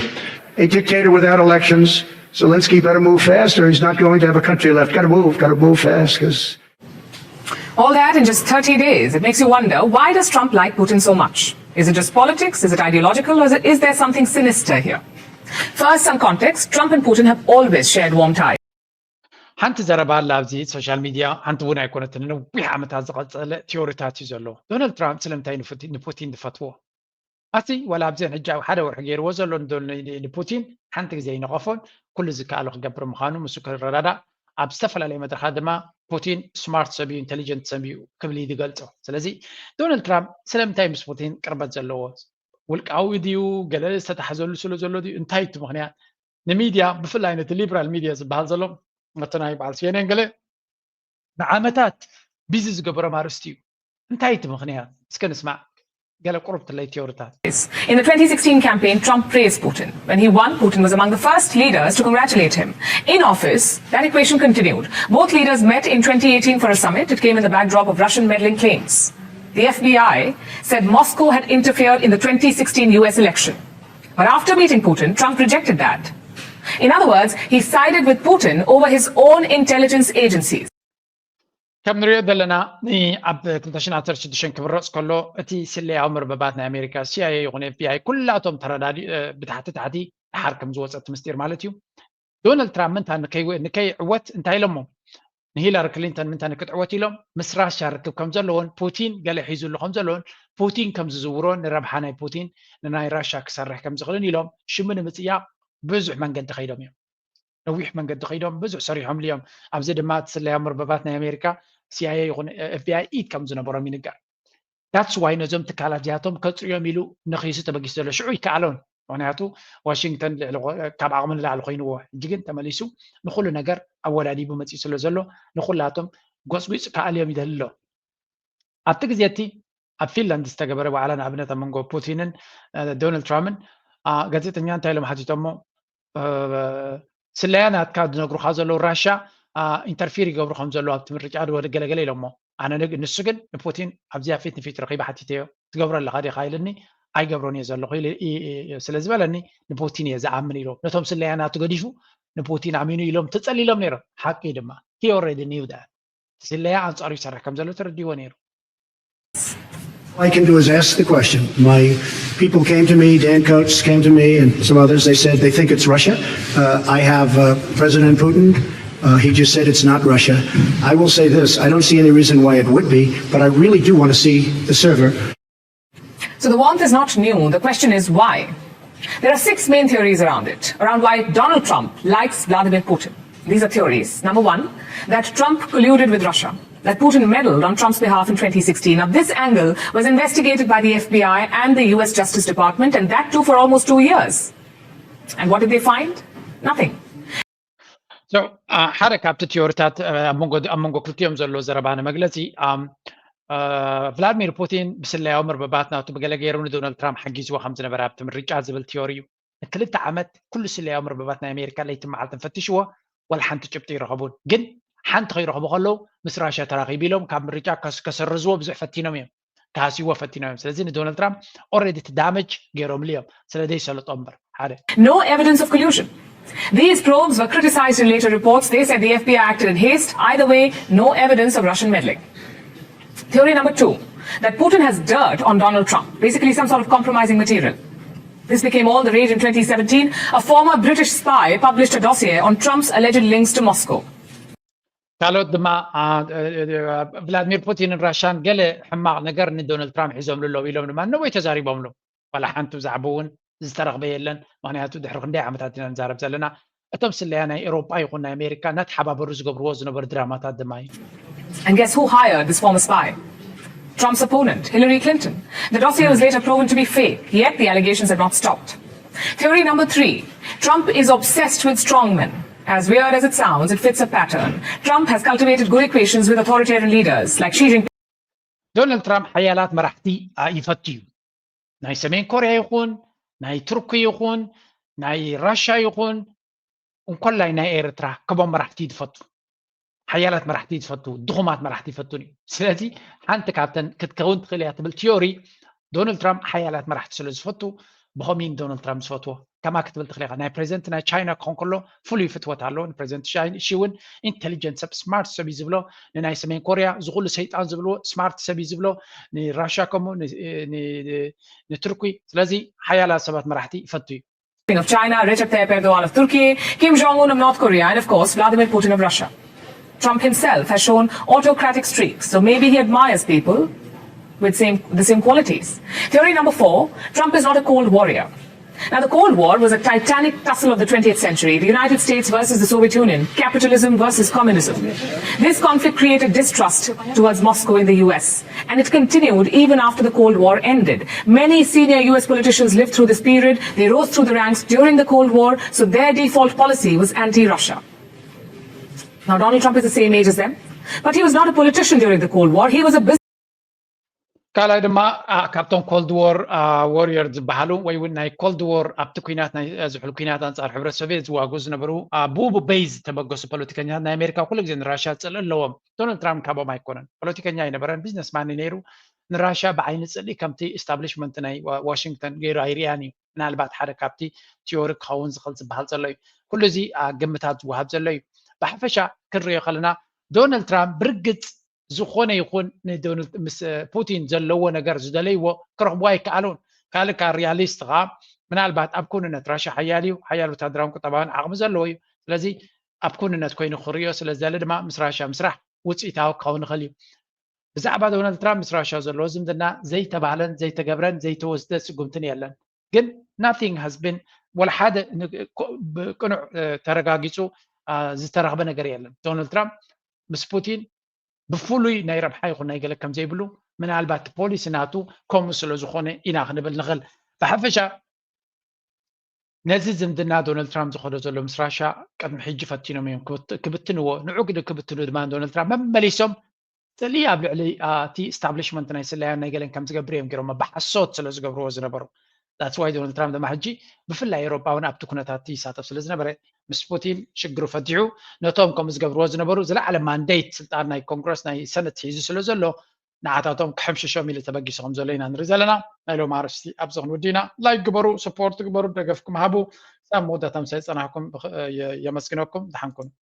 A dictator without elections, Zelensky better move fast, or he's not going to have a country left. Got to move. Got to move fast because. All that in just thirty days. It makes you wonder why does Trump like Putin so much? Is it just politics? Is it ideological? Or is, it, is there something sinister here? First, some context Trump and Putin have always shared warm ties. ሓንቲ ዘረባ ኣላ ኣብዚ ሶሻል ሚድያ ሓንቲ እውን ኣይኮነትን ነዊሕ ዓመታት ዝቐፀለ ቲዮሪታት እዩ ዘሎ ዶናልድ ትራምፕ ስለምንታይ ንፑቲን ዝፈትዎ ኣቲ ዋላ ኣብዘን ሕጂ ኣብ ሓደ ወርሒ ገይርዎ ዘሎ ንፑቲን ሓንቲ ግዜ ይነቐፎን ኩሉ ዝከኣሎ ክገብር ምዃኑ ምስ ክረዳዳእ ኣብ ዝተፈላለየ መድረኻት ድማ ፑቲን ስማርት ሰብ እዩ ኢንቴሊጀንት ሰብ እዩ ክብል እዩ ዝገልፆ ስለዚ ዶናልድ ትራምፕ ስለምንታይ ምስ ፑቲን ቅርበት ዘለዎ ውልቃዊ ድዩ ገለ ዝተታሕዘሉ ስለ ዘሎ ድዩ እንታይ እቲ ምክንያት ንሚድያ ብፍላይ ነቲ ሊብራል ሚድያ ዝበሃል ዘሎ ነቲ ናይ በዓል ሲኤንኤን ገለ ንዓመታት ቢዚ ዝገበሮም ኣርእስቲ እዩ እንታይ እቲ ምክንያት እስከ ንስማዕ ገለ ቁሩብ ትለይ ቲዮሪታት In the twenty sixteen campaign, Trump praised Putin. When he won, Putin was among the first leaders to congratulate him. In office, that equation continued. Both leaders met in twenty eighteen for a summit. It came in the backdrop of Russian meddling claims. The F B I said Moscow had interfered in the twenty sixteen U S election. But after meeting Putin, Trump rejected that. In other words, he sided with Putin over his own intelligence agencies. ከም ንሪኦ ዘለና ኣብ ክልተ ሽሕን ዓሰርተ ሽዱሽተን ክምረፅ ከሎ እቲ ስለያዊ መርበባት ናይ ኣሜሪካ CIA ይኹን FBI ኩላቶም ተረዳዲ ብታሕቲ ታሕቲ ድሓር ከም ዝወፀ እቲ ምስጢር ማለት እዩ። ዶናልድ ትራምፕ ምንታ ንከይዕወት እንታይ ኢሎሞ? ንሂላሪ ክሊንተን ምንታ ንክትዕወት ኢሎም ምስ ራሻ ርክብ ከም ዘለዎን ፑቲን ገለ ሒዙሉ ከም ዘለዎን ፑቲን ከም ዝዝውሮን ንረብሓ ናይ ፑቲን ንናይ ራሻ ክሰርሕ ከም ዝኽእልን ኢሎም ሽሙ ንምፅያቕ ብዙሕ መንገዲ ከይዶም እዮም። ነዊሕ መንገዲ ከይዶም ብዙሕ ሰሪሖም እዮም። ኣብዚ ድማ እቲ ስለያ መርበባት ናይ ኣሜሪካ CIA ይኹን FBI ኢድ ከም ዝነበሮም ይንገር። That's why ነዞም ትካላት እዚኣቶም ከፅርዮም ኢሉ ነኺሱ ተበጊሱ ዘሎ ሽዑ ይከኣሎን። ምክንያቱ ዋሽንግተን ካብ ዓቕሚ ንላዕሊ ኮይንዎ፣ ሕጂ ግን ተመሊሱ ንኩሉ ነገር ኣወዳዲቡ መፂኡ ስለ ዘሎ ንኩላቶም ጎፅጒፅ ክኣልዮም ይደሊ ኣሎ። ኣብቲ ግዜ እቲ ኣብ ፊንላንድ ዝተገበረ ዋዕላ ንኣብነት ኣብ መንጎ ፑቲንን ዶናልድ ትራምፕን ጋዜጠኛ እንታይ ኢሎም ሓቲቶሞ? ስለያ ናትካ ዝነግሩካ ዘለዉ ራሻ ኢንተርፊር ይገብሩ ከም ዘለዉ ኣብቲ ምርጫ ድወ ገለገለ ኢሎሞ። ኣነ ንሱ ግን ንፑቲን ኣብዚኣ ፊት ንፊት ረኺበ ሓቲተዮ። ትገብሮ ኣለኻ ዲኻ ኢልኒ። ኣይገብሮን እየ ዘለኹ ስለ ዝበለኒ ንፑቲን እየ ዝኣምን ኢሎም። ነቶም ስለያ ናቱ ገዲፉ ንፑቲን ኣሚኑ ኢሎም ተጸሊሎም ነይሮም። ሓቂ ድማ he already knew that ስለያ ኣንጻሩ ይሰርሕ ከም ዘሎ ተረዲዎ ነይሩ። All I can do is ask the question. My people came to me, Dan Coats came to me, and some others. They said they think it's Russia. Uh, I have uh, President Putin. Uh, he just said it's not Russia. I will say this I don't see any reason why it would be, but I really do want to see the server. So the warmth is not new. The question is why? There are six main theories around it, around why Donald Trump likes Vladimir Putin. These are theories. Number one, that Trump colluded with Russia, that Putin meddled on Trump's behalf in twenty sixteen. Now, this angle was investigated by the F B I and the U S Justice Department, and that too for almost two years. And what did they find? Nothing. So, uh, ሓደ ካብቲ ቲዮሪታት ኣብ መንጎ ክልቲኦም ዘሎ ዘረባ ንመግለፂ ቭላድሚር ፑቲን ብስለያዊ መርበባት ናቱ ብገለ ገይሩ ንዶናልድ ትራምፕ ሓጊዝዎ ከም ዝነበረ ኣብቲ ምርጫ ዝብል ቲዮሪ እዩ። ንክልተ ዓመት ኩሉ ስለያዊ መርበባት ናይ ኣሜሪካ ለይትን መዓልትን ፈትሽዎ፣ ዋላ ሓንቲ ጭብጢ ይረኸቡን። ግን ሓንቲ ከይረኸቡ ከለዉ ምስ ራሽያ ተራኺቡ ኢሎም ካብ ምርጫ ከሰርዝዎ ብዙሕ ፈቲኖም እዮም፣ ክሃስይዎ ፈቲኖም እዮም። ስለዚ ንዶናልድ ትራምፕ ኦልሬዲ እቲ ዳመጅ ገይሮምሉ እዮም፣ ስለ ዘይሰለጦ እምበር። ሓደ No evidence of collusion. These probes were criticized in later reports. They said the F B I acted in haste. Either way, no evidence of Russian meddling. Theory number two, that Putin has dirt on Donald Trump, basically some sort of compromising material. This became all the rage in twenty seventeen. A former British spy published a dossier on Trump's alleged links to Moscow. ካልኦት ድማ ቭላድሚር ፑቲንን ራሻን ገለ ሕማቕ ነገር ንዶናልድ ትራምፕ ሒዞምሉ ኣለዉ ኢሎም ድማ ነወይ ተዛሪቦምሉ። ዋላ ሓንቲ ብዛዕባ እውን ዝተረኽበ የለን። ምክንያቱ ድሕሪ ክንደይ ዓመታት ኢና ንዛረብ ዘለና። እቶም ስለያ ናይ ኤሮጳ ይኹን ናይ ኣሜሪካ እናተሓባበሩ ዝገብርዎ ዝነበሩ ድራማታት ድማ እዩ። And guess who hired this former spy? Trump's opponent, Hillary Clinton. The dossier was later proven to be fake, yet the allegations have not stopped. Theory number three, Trump is obsessed with strongmen. As weird as it sounds, it fits a pattern. Trump has cultivated good equations with authoritarian leaders like Xi Jinping. ዶናልድ ትራምፕ ሓያላት መራሕቲ ይፈቱ እዩ። ናይ ሰሜን ኮርያ ይኹን ናይ ቱርኪ ይኹን ናይ ራሻ ይኹን እንኮላይ ናይ ኤርትራ ከቦም መራሕቲ ዝፈቱ ሓያላት መራሕቲ ዝፈቱ ድኹማት መራሕቲ ይፈቱን እዩ። ስለዚ ሓንቲ ካብተን ክትከውን ትኽእል እያ ትብል ቲዮሪ ዶናልድ ትራምፕ ሓያላት መራሕቲ ስለ ዝፈቱ ብኸምኡ ዶናልድ ትራምፕ ዝፈትዎ። ከማ ክትብል ትኽእል ኢኻ። ናይ ፕሬዚደንት ናይ ቻይና ክኾን ከሎ ፍሉይ ፍትወት ኣለዎ። ንፕሬዚደንት ሺ እውን ኢንቴሊጀንት ሰብ ስማርት ሰብ እዩ ዝብሎ። ንናይ ሰሜን ኮርያ ዝኹሉ ሰይጣን ዝብልዎ ስማርት ሰብ እዩ ዝብሎ። ንራሻ ከምኡ ንቱርኪ። ስለዚ ሓያላት ሰባት መራሕቲ ይፈቱ እዩ። Of China, Recep Tayyip Erdogan of Turkey, Kim Jong-un of North Korea, and of course Vladimir Putin of Russia. Trump himself has shown autocratic streaks, so maybe he admires people with same, the same qualities. Theory number four, Trump is not a cold warrior. Now, the Cold War was a titanic tussle of the twentieth century, the United States versus the Soviet Union, capitalism versus communism. This conflict created distrust towards Moscow in the U S, and it continued even after the Cold War ended. Many senior U S politicians lived through this period. They rose through the ranks during the Cold War, so their default policy was anti-Russia. Now, Donald Trump is the same age as them, but he was not a politician during the Cold War. He was a business ካልኣይ ድማ ካብቶም ኮልድ ዎር ዋሪየር ዝበሃሉ ወይ እውን ናይ ኮልድ ዎር ኣብቲ ኩናት ናይ ዝሕል ኩናት ኣንፃር ሕብረት ሶቪየት ዝዋግኡ ዝነበሩ ብኡ ቤዝ ተበገሱ ፖለቲከኛታት ናይ ኣሜሪካ ኩሉ ግዜ ንራሽያ ፅልኢ ኣለዎም። ዶናልድ ትራምፕ ካብኦም ኣይኮነን። ፖለቲከኛ ኣይነበረን፣ ቢዝነስማን ነይሩ። ንራሻ ብዓይኒ ጽልኢ ከምቲ establishment ናይ ዋሽንግተን ገይሩ ኣይርያን እዩ። ምናልባት ሓደ ካብቲ ቲዮሪ ክኸውን ዝኽእል ዝበሃል ዘሎ እዩ። ኩሉ እዚ ግምታት ዝወሃብ ዘሎ እዩ። ብሓፈሻ ክንሪኦ ከለና ዶናልድ ትራምፕ ብርግጽ ዝኾነ ይኹን ምስ ፑቲን ዘለዎ ነገር ዝደለይዎ ክረኽቡ ኣይከኣሉን። ካልእ ካ ሪያሊስት ኸዓ ምናልባት ኣብ ኩንነት ራሻ ሓያል እዩ፣ ሓያል ወታደራውን ቁጠባውን ዓቕሚ ዘለዎ እዩ። ስለዚ ኣብ ኩንነት ኮይኑ ክርእዮ ስለ ዝደለ ድማ ምስ ራሻ ምስራሕ ውፅኢታዊ ክኸውን ይኽእል እዩ። ብዛዕባ ዶናልድ ትራምፕ ምስ ራሻ ዘለዎ ዝምድና ዘይተባህለን ዘይተገብረን ዘይተወስደ ስጉምትን የለን። ግን nothing has been ወላ ሓደ ብቅኑዕ ተረጋጊፁ ዝተረኽበ ነገር የለን። ዶናልድ ትራምፕ ምስ ፑቲን ብፍሉይ ናይ ረብሓ ይኹን ናይ ገለ ከም ዘይብሉ ምናልባት ፖሊሲ ናቱ ከምኡ ስለ ዝኾነ ኢና ክንብል ንኽእል። ብሓፈሻ ነዚ ዝምድና ዶናልድ ትራምፕ ዝኸዶ ዘሎ ምስ ራሻ ቅድሚ ሕጂ ፈቲኖም እዮም ክብትንዎ። ንዑ ግዲ ክብትኑ ድማ ዶናልድ ትራምፕ መመሊሶም ጽልኢ ኣብ ልዕሊ እቲ establishment ናይ ስለያን ናይ ገለን ከም ዝገብር እዮም ገይሮም ብሓሶት ስለ ዝገብርዎ ዝነበሩ። That's why ዶናልድ ትራምፕ ድማ ሕጂ ብፍላይ ኤውሮጳ እውን ኣብቲ ኩነታት ይሳተፍ ስለ ዝነበረ ምስ ፑቲን ሽግሩ ፈቲሑ ነቶም ከምኡ ዝገብርዎ ዝነበሩ ዝለዓለ ማንዴት ስልጣን ናይ ኮንግረስ ናይ ሰነት ሒዙ ስለ ዘሎ ንዓታቶም ክሕምሽሾም ኢሉ ተበጊሱ ከም ዘሎ ኢና ንርኢ ዘለና። ናይ ሎም ኣርስቲ ኣብዚ ክንውዲ ኢና። ላይክ ግበሩ፣ support ግበሩ፣ ደገፍኩም ሃቡ። ሳብ መወዳእታ ምሳይ ዝጸናሕኩም የመስግነኩም። ደሓን ኩኑ።